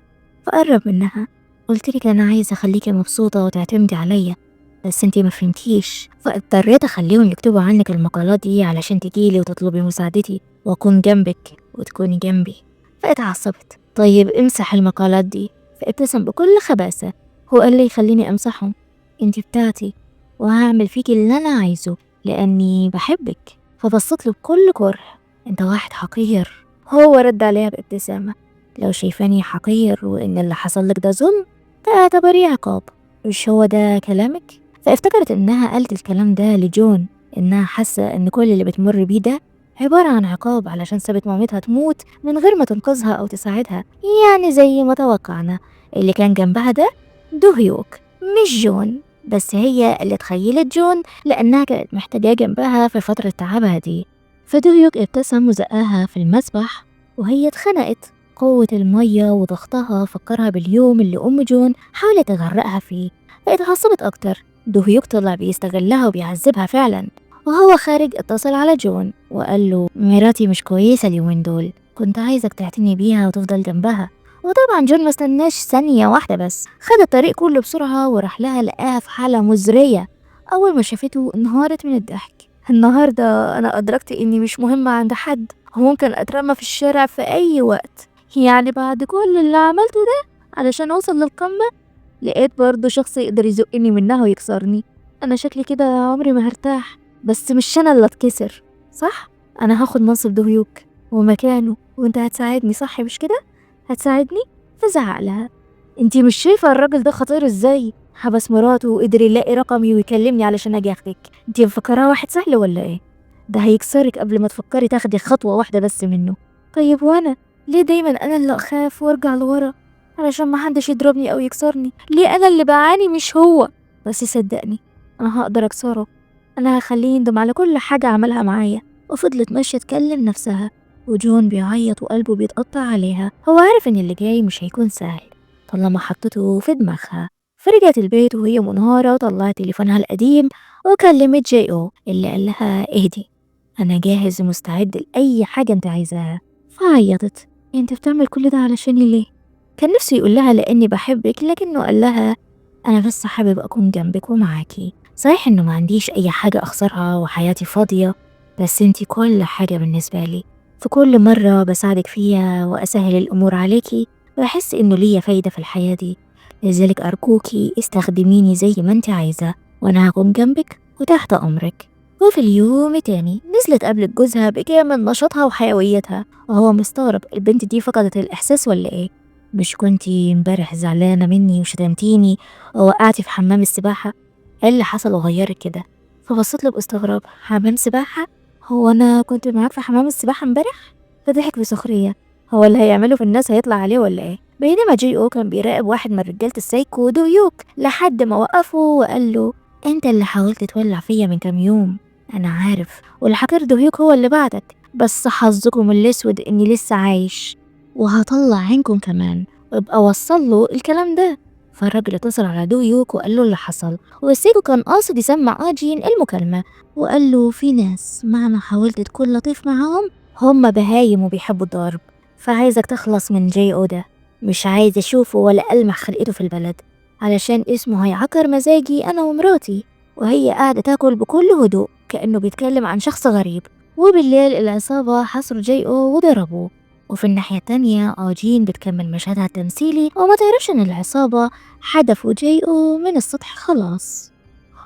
فقرب منها، قلت لك أنا عايزة أخليكي مبسوطة وتعتمدي عليا، بس انتي ما فهمتيش، فاضطريت أخليهم يكتبوا عنك المقالات دي علشان تجيلي وتطلبي مساعدتي وأكون جنبك وتكوني جنبي. فاتعصبت، طيب امسح المقالات دي. فابتسم بكل خباثة، هو قال لي خليني امسحهم، انتي بتاعتي وهعمل فيكي اللي انا عايزه لاني بحبك. فبصت له بكل كره، انت واحد حقير. هو رد عليها بابتسامة، لو شايفاني حقير وان اللي حصل لك ده ظلم فاعتبريه عقاب، مش هو ده كلامك؟ فافتكرت انها قالت الكلام ده لجون، انها حاسة ان كل اللي بتمر بيه ده عبارة عن عقاب علشان سابت مامتها تموت من غير ما تنقذها أو تساعدها، يعني زي ما توقعنا اللي كان جنبها ده دوهيوك مش جون، بس هي اللي تخيلت جون لأنها كانت محتاجاه جنبها في فترة تعبها دي. فدوهيوك ابتسم وزقاها في المسبح وهي اتخنقت، قوة المية وضغطها فكرها باليوم اللي أم جون حاولت تغرقها فيه، فاتعصبت أكتر. دوهيوك طلع بيستغلها وبيعذبها فعلا. وهو خارج اتصل على جون وقال له مراتي مش كويسة اليومين دول، كنت عايزك تعتني بيها وتفضل جنبها. وطبعا جون ما استناش ثانية واحدة بس، خد الطريق كله بسرعة وراح لها، لقاها في حالة مزرية. أول ما شافته انهارت من الضحك، النهاردة أنا أدركت إني مش مهمة عند حد وممكن أترمى في الشارع في أي وقت، يعني بعد كل اللي عملته ده علشان أوصل للقمة لقيت برضه شخص يقدر يزقني منها ويكسرني، أنا شكلي كده عمري ما هرتاح، بس مش أنا اللي أتكسر صح؟ أنا هاخد منصب دوهيوك ومكانه وأنت هتساعدني صح مش كده؟ هتساعدني؟ فزعق لها، انتي مش شايفة الراجل ده خطير ازاي؟ حبس مراته وقدر يلاقي رقمي ويكلمني علشان اجي اخدك، انتي مفكراه واحد سهل ولا ايه؟ ده هيكسرك قبل ما تفكري تاخدي خطوة واحدة بس منه. طيب وانا ليه دايما انا اللي اخاف وارجع لورا علشان ما حدش يضربني او يكسرني؟ ليه انا اللي بعاني مش هو؟ بس صدقني انا هقدر اكسره، انا هخليه يندم على كل حاجة عملها معايا. وفضلت ماشية تكلم نفسها وجون بيعيط وقلبه بيتقطع عليها، هو عارف ان اللي جاي مش هيكون سهل طالما حطته في دماغها. فرجعت البيت وهي منهارة وطلعت تليفونها القديم وكلمت جي او اللي قال لها اهدي انا جاهز ومستعد لأي حاجة انت عايزاها. فعيطت، انت بتعمل كل ده علشاني ليه؟ كان نفسه يقول لها لاني بحبك، لكنه قال لها انا بس حابب اكون جنبك ومعاكي، صحيح انه ما عنديش اي حاجة اخسرها وحياتي فاضية، بس انتي كل حاجة بالنسبة لي، في كل مرة بساعدك فيها وأسهل الأمور عليكي بحس إنه ليا فايدة في الحياة دي، لذلك أرجوكي استخدميني زي ما انت عايزة وأنا هكون جنبك وتحت أمرك. وفي اليوم التاني نزلت قابلت جوزها بكامل نشاطها وحيويتها، وهو مستغرب البنت دي فقدت الإحساس ولا إيه؟ مش كنتي امبارح زعلانة مني وشتمتيني ووقعتي في حمام السباحة؟ إيه اللي حصل وغيرك كده؟ فبصت له باستغراب، حمام سباحة؟ هو أنا كنت معاك في حمام السباحة امبارح؟ فضحك بسخرية، هو اللي هيعمله في الناس هيطلع عليه ولا إيه؟ بينما جي أو كان بيراقب واحد من رجالة السايكو دويوك لحد ما وقفه وقال له أنت اللي حاولت تولع فيا من كام يوم، أنا عارف، والحقير دوهيوك هو اللي بعتك، بس حظكم الأسود إني لسه عايش وهطلع عينكم كمان، وابقى وصل له الكلام ده. فالراجل اتصل على دويوك وقال له اللي حصل، والسيكو كان قاصد يسمع آجين المكالمة وقال له في ناس مهما حاولت تكون لطيف معاهم هم بهايم وبيحبوا الضرب، فعايزك تخلص من جي او ده، مش عايز اشوفه ولا ألمح خلقته في البلد. علشان اسمه هيعكر مزاجي أنا ومراتي. وهي قاعدة تاكل بكل هدوء كأنه بيتكلم عن شخص غريب. وبالليل العصابة حصروا جاي أو وضربوه. وفي الناحية التانية آجين بتكمل مشهدها التمثيلي وما تعرفش إن العصابة حدفوا جاي أو من السطح خلاص.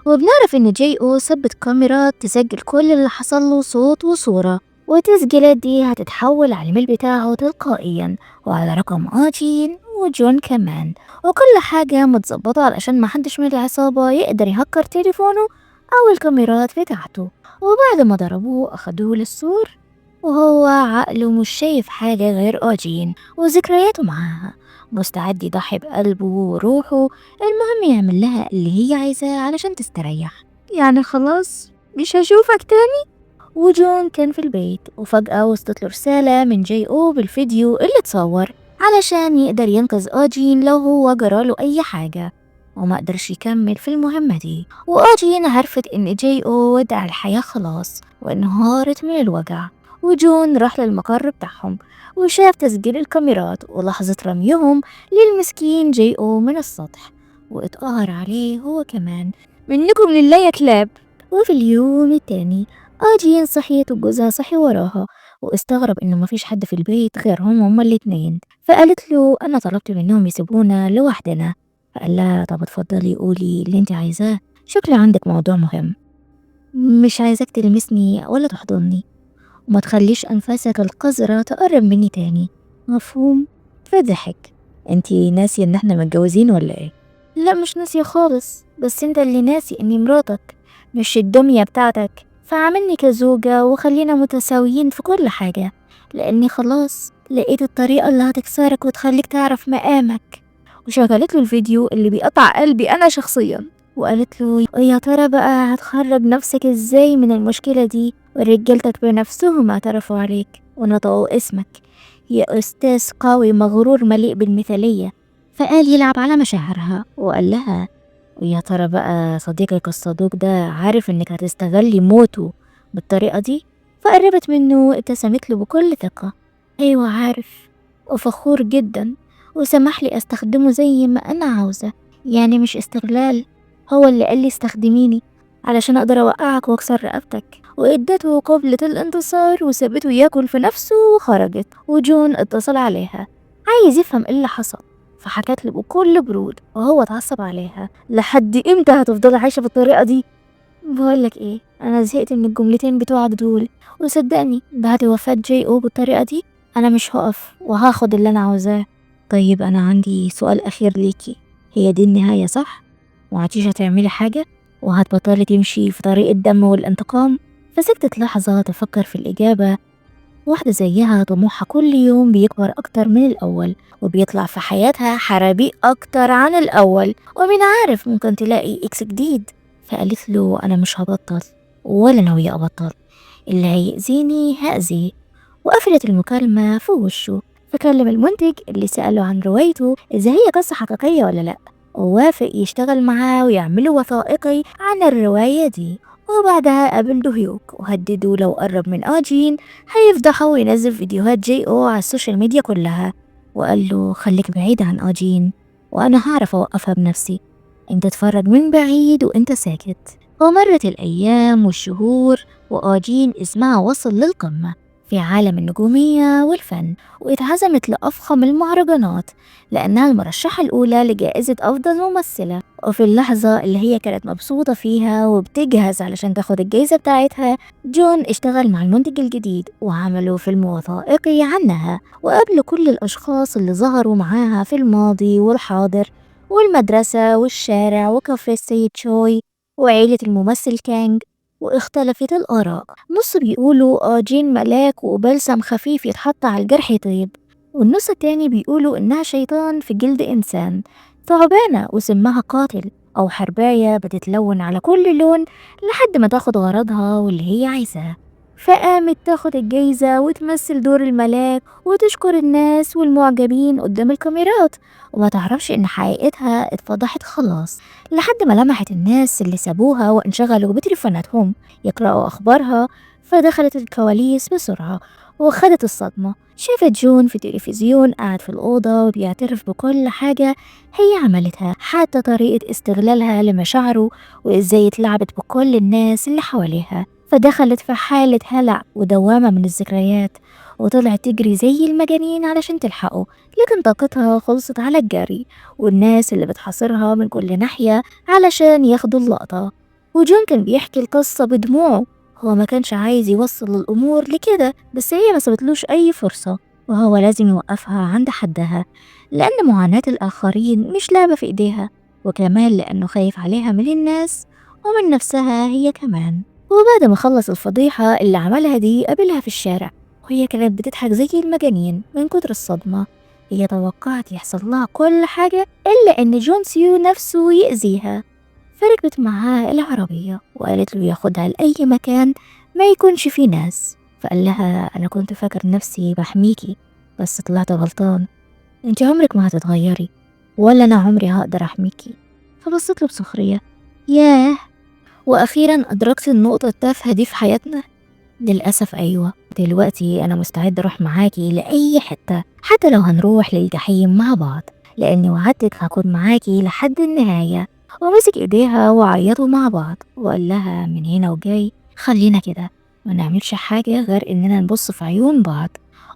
وبنعرف إن جاي أو ثبت كاميرات تسجل كل اللي حصل له صوت وصورة، والتسجيلات دي هتتحول على الميل بتاعه تلقائيا وعلى رقم آجين وجون كمان، وكل حاجة متظبطة علشان ما حدش من العصابة يقدر يهكر تليفونه أو الكاميرات بتاعته. وبعد ما ضربوه أخدوه للسور، وهو عقله مش شايف حاجة غير آجين وذكرياته معاها، مستعد يضحي بقلبه وروحه، المهم يعمل لها اللي هي عايزاه علشان تستريح. يعني خلاص مش هشوفك تاني. وجون كان في البيت وفجأة وصلت له رسالة من جاي أو بالفيديو اللي اتصور علشان يقدر ينقذ آجين لو هو جراله أي حاجة، وما قدرش يكمل في المهمة دي. وآجين عرفت إن جاي أو ودع الحياة خلاص وانهارت من الوجع. وجون راح للمقر بتاعهم وشاف تسجيل الكاميرات ولحظة رميهم للمسكين جاي أو من السطح، واتقهر عليه هو كمان، منكم لله يا كلاب. وفي اليوم التاني آجين صحيت وجوزها صحي وراها، واستغرب إنه مفيش حد في البيت غيرهم هما الاتنين. فقالت له أنا طلبت منهم يسيبونا لوحدنا. فقال لها طب اتفضلي قولي اللي انت عايزاه، شكلي عندك موضوع مهم، مش عايزاك تلمسني ولا تحضني، وما تخليش أنفاسك القذرة تقرب مني تاني، مفهوم؟ فضحك. انتي ناسية ان احنا متجوزين ولا ايه؟ لا مش ناسية خالص، بس انت اللي ناسي اني مراتك مش الدمية بتاعتك، فعاملني كزوجة وخلينا متساويين في كل حاجة، لاني خلاص لقيت الطريقة اللي هتكسرك وتخليك تعرف مقامك. وشغلت له الفيديو اللي بيقطع قلبي انا شخصيا، وقالت له يا ترى بقى هتخرج نفسك ازاي من المشكلة دي، ورجالتك بنفسهم اعترفوا عليك ونطقوا اسمك يا أستاذ قوي مغرور مليء بالمثالية. فقال يلعب على مشاعرها وقال لها ويا ترى بقى صديقك الصدوق ده عارف انك هتستغلي موته بالطريقة دي؟ فقربت منه وابتسمت له بكل ثقة، ايوه عارف وفخور جدا، وسمح لي استخدمه زي ما انا عاوزة، يعني مش استغلال، هو اللي قال لي استخدميني علشان اقدر اوقعك واكسر رقبتك. وادته قبلة الانتصار وسابته ياكل في نفسه وخرجت. وجون اتصل عليها عايز يفهم ايه اللي حصل، فحكت له بكل برود وهو اتعصب عليها، لحد امتى هتفضلي عايشة بالطريقة دي؟ بقولك ايه، انا زهقت من الجملتين بتوعك دول، وصدقني بعد وفاة جاي او بالطريقة دي انا مش هقف وهاخد اللي انا عاوزاه. طيب انا عندي سؤال اخير ليكي، هي دي النهاية صح؟ وعتيش هتعملي حاجة وهتبطلي تمشي في طريق الدم والانتقام؟ فسكتت لحظة تفكر في الإجابة. واحدة زيها طموحها كل يوم بيكبر أكتر من الأول، وبيطلع في حياتها حرابيق أكتر عن الأول، ومين عارف ممكن تلاقي ex جديد. فقالت له أنا مش هبطل ولا ناوية أبطل، اللي هيأذيني هأذيه. وقفلت المكالمة في وشه. فكلم المنتج اللي سأله عن روايته إذا هي قصة حقيقية ولا لأ، ووافق يشتغل معاه ويعملوا وثائقي عن الرواية دي. وبعدها قابل دوهيوك وهدده لو قرب من آجين هيفضحه وينزل فيديوهات جي أو على ال social media كلها، وقال له خليك بعيد عن آجين وأنا هعرف أوقفها بنفسي، انت اتفرج من بعيد وانت ساكت. ومرت الأيام والشهور وآجين اسمها وصل للقمة في عالم النجومية والفن، واتعزمت لأفخم المهرجانات لأنها المرشحة الأولى لجائزة أفضل ممثلة. وفي اللحظة اللي هي كانت مبسوطة فيها وبتجهز علشان تاخد الجائزة بتاعتها، جون اشتغل مع المنتج الجديد وعملوا فيلم وثائقي عنها، وقابلوا كل الأشخاص اللي ظهروا معاها في الماضي والحاضر والمدرسة والشارع وكافيه السيد شوي وعيلة الممثل كانج. واختلفت الآراء، نص بيقولوا آجين ملاك وبلسم خفيف يتحط على الجرح يطيب، والنص التاني بيقولوا إنها شيطان في جلد إنسان، ثعبانة وسمها قاتل، أو حرباية بتتلون على كل لون لحد ما تاخد غرضها واللي هي عايزاه. فقامت تاخد الجايزة وتمثل دور الملاك وتشكر الناس والمعجبين قدام الكاميرات، وما تعرفش إن حقيقتها اتفضحت خلاص، لحد ما لمحت الناس اللي سابوها وانشغلوا بتليفوناتهم يقرأوا أخبارها. فدخلت الكواليس بسرعة وخدت الصدمة. شافت جون في التلفزيون قاعد في الأوضة وبيعترف بكل حاجة هي عملتها، حتى طريقة استغلالها لمشاعره وإزاي اتلعبت بكل الناس اللي حواليها. فدخلت في حالة هلع ودوامة من الذكريات، وطلعت تجري زي المجانين علشان تلحقه، لكن طاقتها خلصت على الجري والناس اللي بتحاصرها من كل ناحية علشان ياخدوا اللقطة. وجون كان بيحكي القصة بدموعه، هو ما كانش عايز يوصل الأمور لكده، بس هي ما سابتلوش أي فرصة، وهو لازم يوقفها عند حدها، لأن معاناة الآخرين مش لعبة في إيديها، وكمان لأنه خايف عليها من الناس ومن نفسها هي كمان. وبعد ما خلص الفضيحة اللي عملها دي قابلها في الشارع، وهي كانت بتضحك زي المجانين من كتر الصدمة. هي توقعت يحصل لها كل حاجة إلا إن جون سيو نفسه يأذيها. فركبت معاه العربية وقالت له ياخدها لأي مكان ما يكونش فيه ناس. فقال لها أنا كنت فاكر نفسي بحميكي بس طلعت غلطان، انت عمرك ما هتتغيري ولا أنا عمري هقدر أحميكي. فبصت له بسخرية، ياه وأخيرا أدركت النقطة التافهة دي في حياتنا. للأسف أيوة، دلوقتي أنا مستعد أروح معاكي لأي حتة، حتى لو هنروح للجحيم مع بعض، لأني وعدتك هكون معاكي لحد النهاية. ومسك إيديها وعيطوا مع بعض، وقال لها من هنا وجاي خلينا كده ما نعملش حاجة غير إننا نبص في عيون بعض.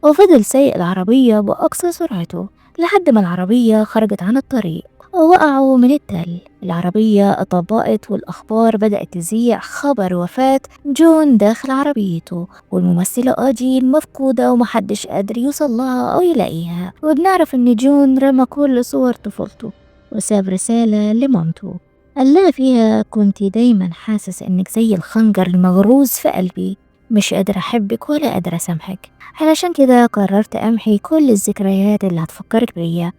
وفضل سايق العربية بأقصى سرعته لحد ما العربية خرجت عن الطريق ووقعوا من التل. العربية اطبقت والأخبار بدأت تذيع خبر وفاة جون داخل عربيته، والممثلة آجين مفقودة ومحدش قادر يوصل لها أو يلاقيها. وبنعرف إن جون رمى كل صور طفولته وساب رسالة لمامته قال لها فيها كنت دايما حاسس إنك زي الخنجر المغروز في قلبي، مش قادر أحبك ولا قادر أسامحك، علشان كده قررت أمحي كل الذكريات اللي هتفكرك بيا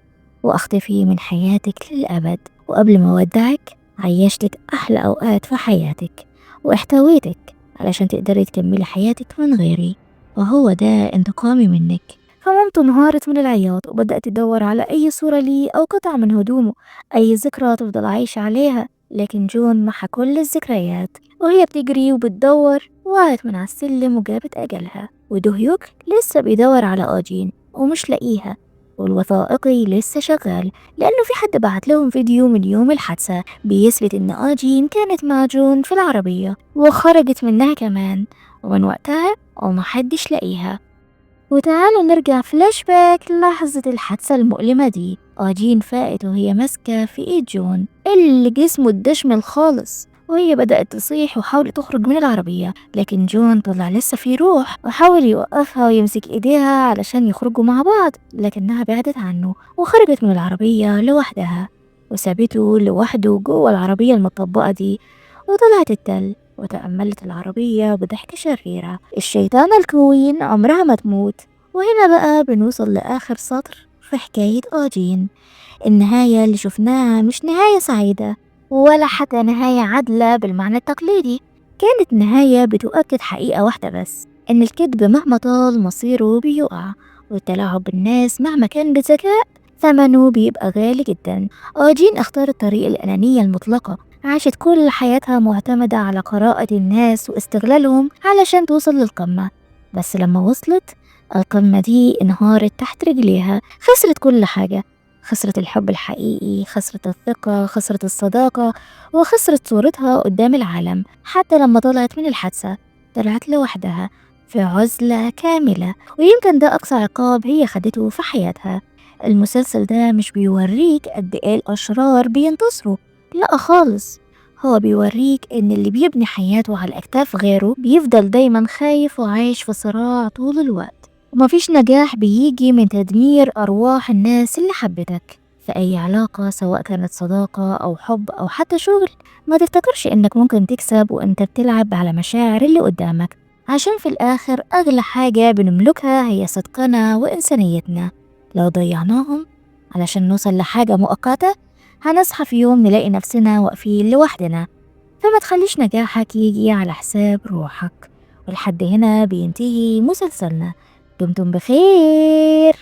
وأختفي من حياتك للأبد، وقبل ما أودعك عيشتك أحلى أوقات في حياتك واحتويتك علشان تقدري تكملي حياتك من غيري، وهو ده انتقامي منك. فمامته انهارت من العياط وبدأت تدور على أي صورة ليه أو قطعة من هدومه، أي ذكرى تفضل عايشة عليها، لكن جون محى كل الذكريات. وهي بتجري وبتدور وقعت من على السلم وجابت أجلها. ودهيوك لسه بيدور على آجين ومش لاقيها، والوثائقي لسه شغال لأنه في حد بعت لهم فيديو من يوم الحادثة بيثبت إن آجين كانت مع جون في العربية وخرجت منها كمان، ومن وقتها ومحدش لاقيها. وتعالوا نرجع فلاش باك لحظة الحادثة المؤلمة دي. آجين فاقت وهي ماسكة في ايد جون اللي جسمه اتدشمل خالص، وهي بدأت تصيح وحاولت تخرج من العربية، لكن جون طلع لسه في روح وحاول يوقفها ويمسك ايديها علشان يخرجوا مع بعض، لكنها بعدت عنه وخرجت من العربية لوحدها وسابته لوحده جوه العربية المطبقة دي. وطلعت التل وتأملت العربية بضحكة شريرة، الشيطانة الكوين عمرها ما تموت. وهنا بقى بنوصل لآخر سطر في حكاية آجين. النهاية اللي شفناها مش نهاية سعيدة ولا حتى نهاية عادلة بالمعنى التقليدي، كانت نهاية بتؤكد حقيقة واحدة بس، إن الكذب مهما طال مصيره بيقع، والتلاعب بالناس مهما كان بذكاء ثمنه بيبقى غالي جدا. آجين اختارت طريق الأنانية المطلقة، عاشت كل حياتها معتمدة على قراءة الناس واستغلالهم علشان توصل للقمة، بس لما وصلت القمة دي انهارت تحت رجليها. خسرت كل حاجة، خسرت الحب الحقيقي، خسرت الثقة، خسرت الصداقة، وخسرت صورتها قدام العالم. حتى لما طلعت من الحادثة طلعت لوحدها في عزلة كاملة، ويمكن ده أقصى عقاب هي خدته في حياتها. المسلسل ده مش بيوريك قد إيه الأشرار بينتصروا، لا خالص، هو بيوريك إن اللي بيبني حياته على أكتاف غيره بيفضل دايما خايف وعايش في صراع طول الوقت، ومفيش نجاح بيجي من تدمير أرواح الناس اللي حبتك. في أي علاقة سواء كانت صداقة أو حب أو حتى شغل، ما تفتكرش إنك ممكن تكسب وإنت بتلعب على مشاعر اللي قدامك، عشان في الآخر أغلى حاجة بنملكها هي صدقنا وإنسانيتنا. لو ضيعناهم علشان نوصل لحاجة مؤقتة هنصحى في يوم نلاقي نفسنا واقفين لوحدنا. فما تخليش نجاحك يجي على حساب روحك. ولحد هنا بينتهي مسلسلنا، دمتم بخير.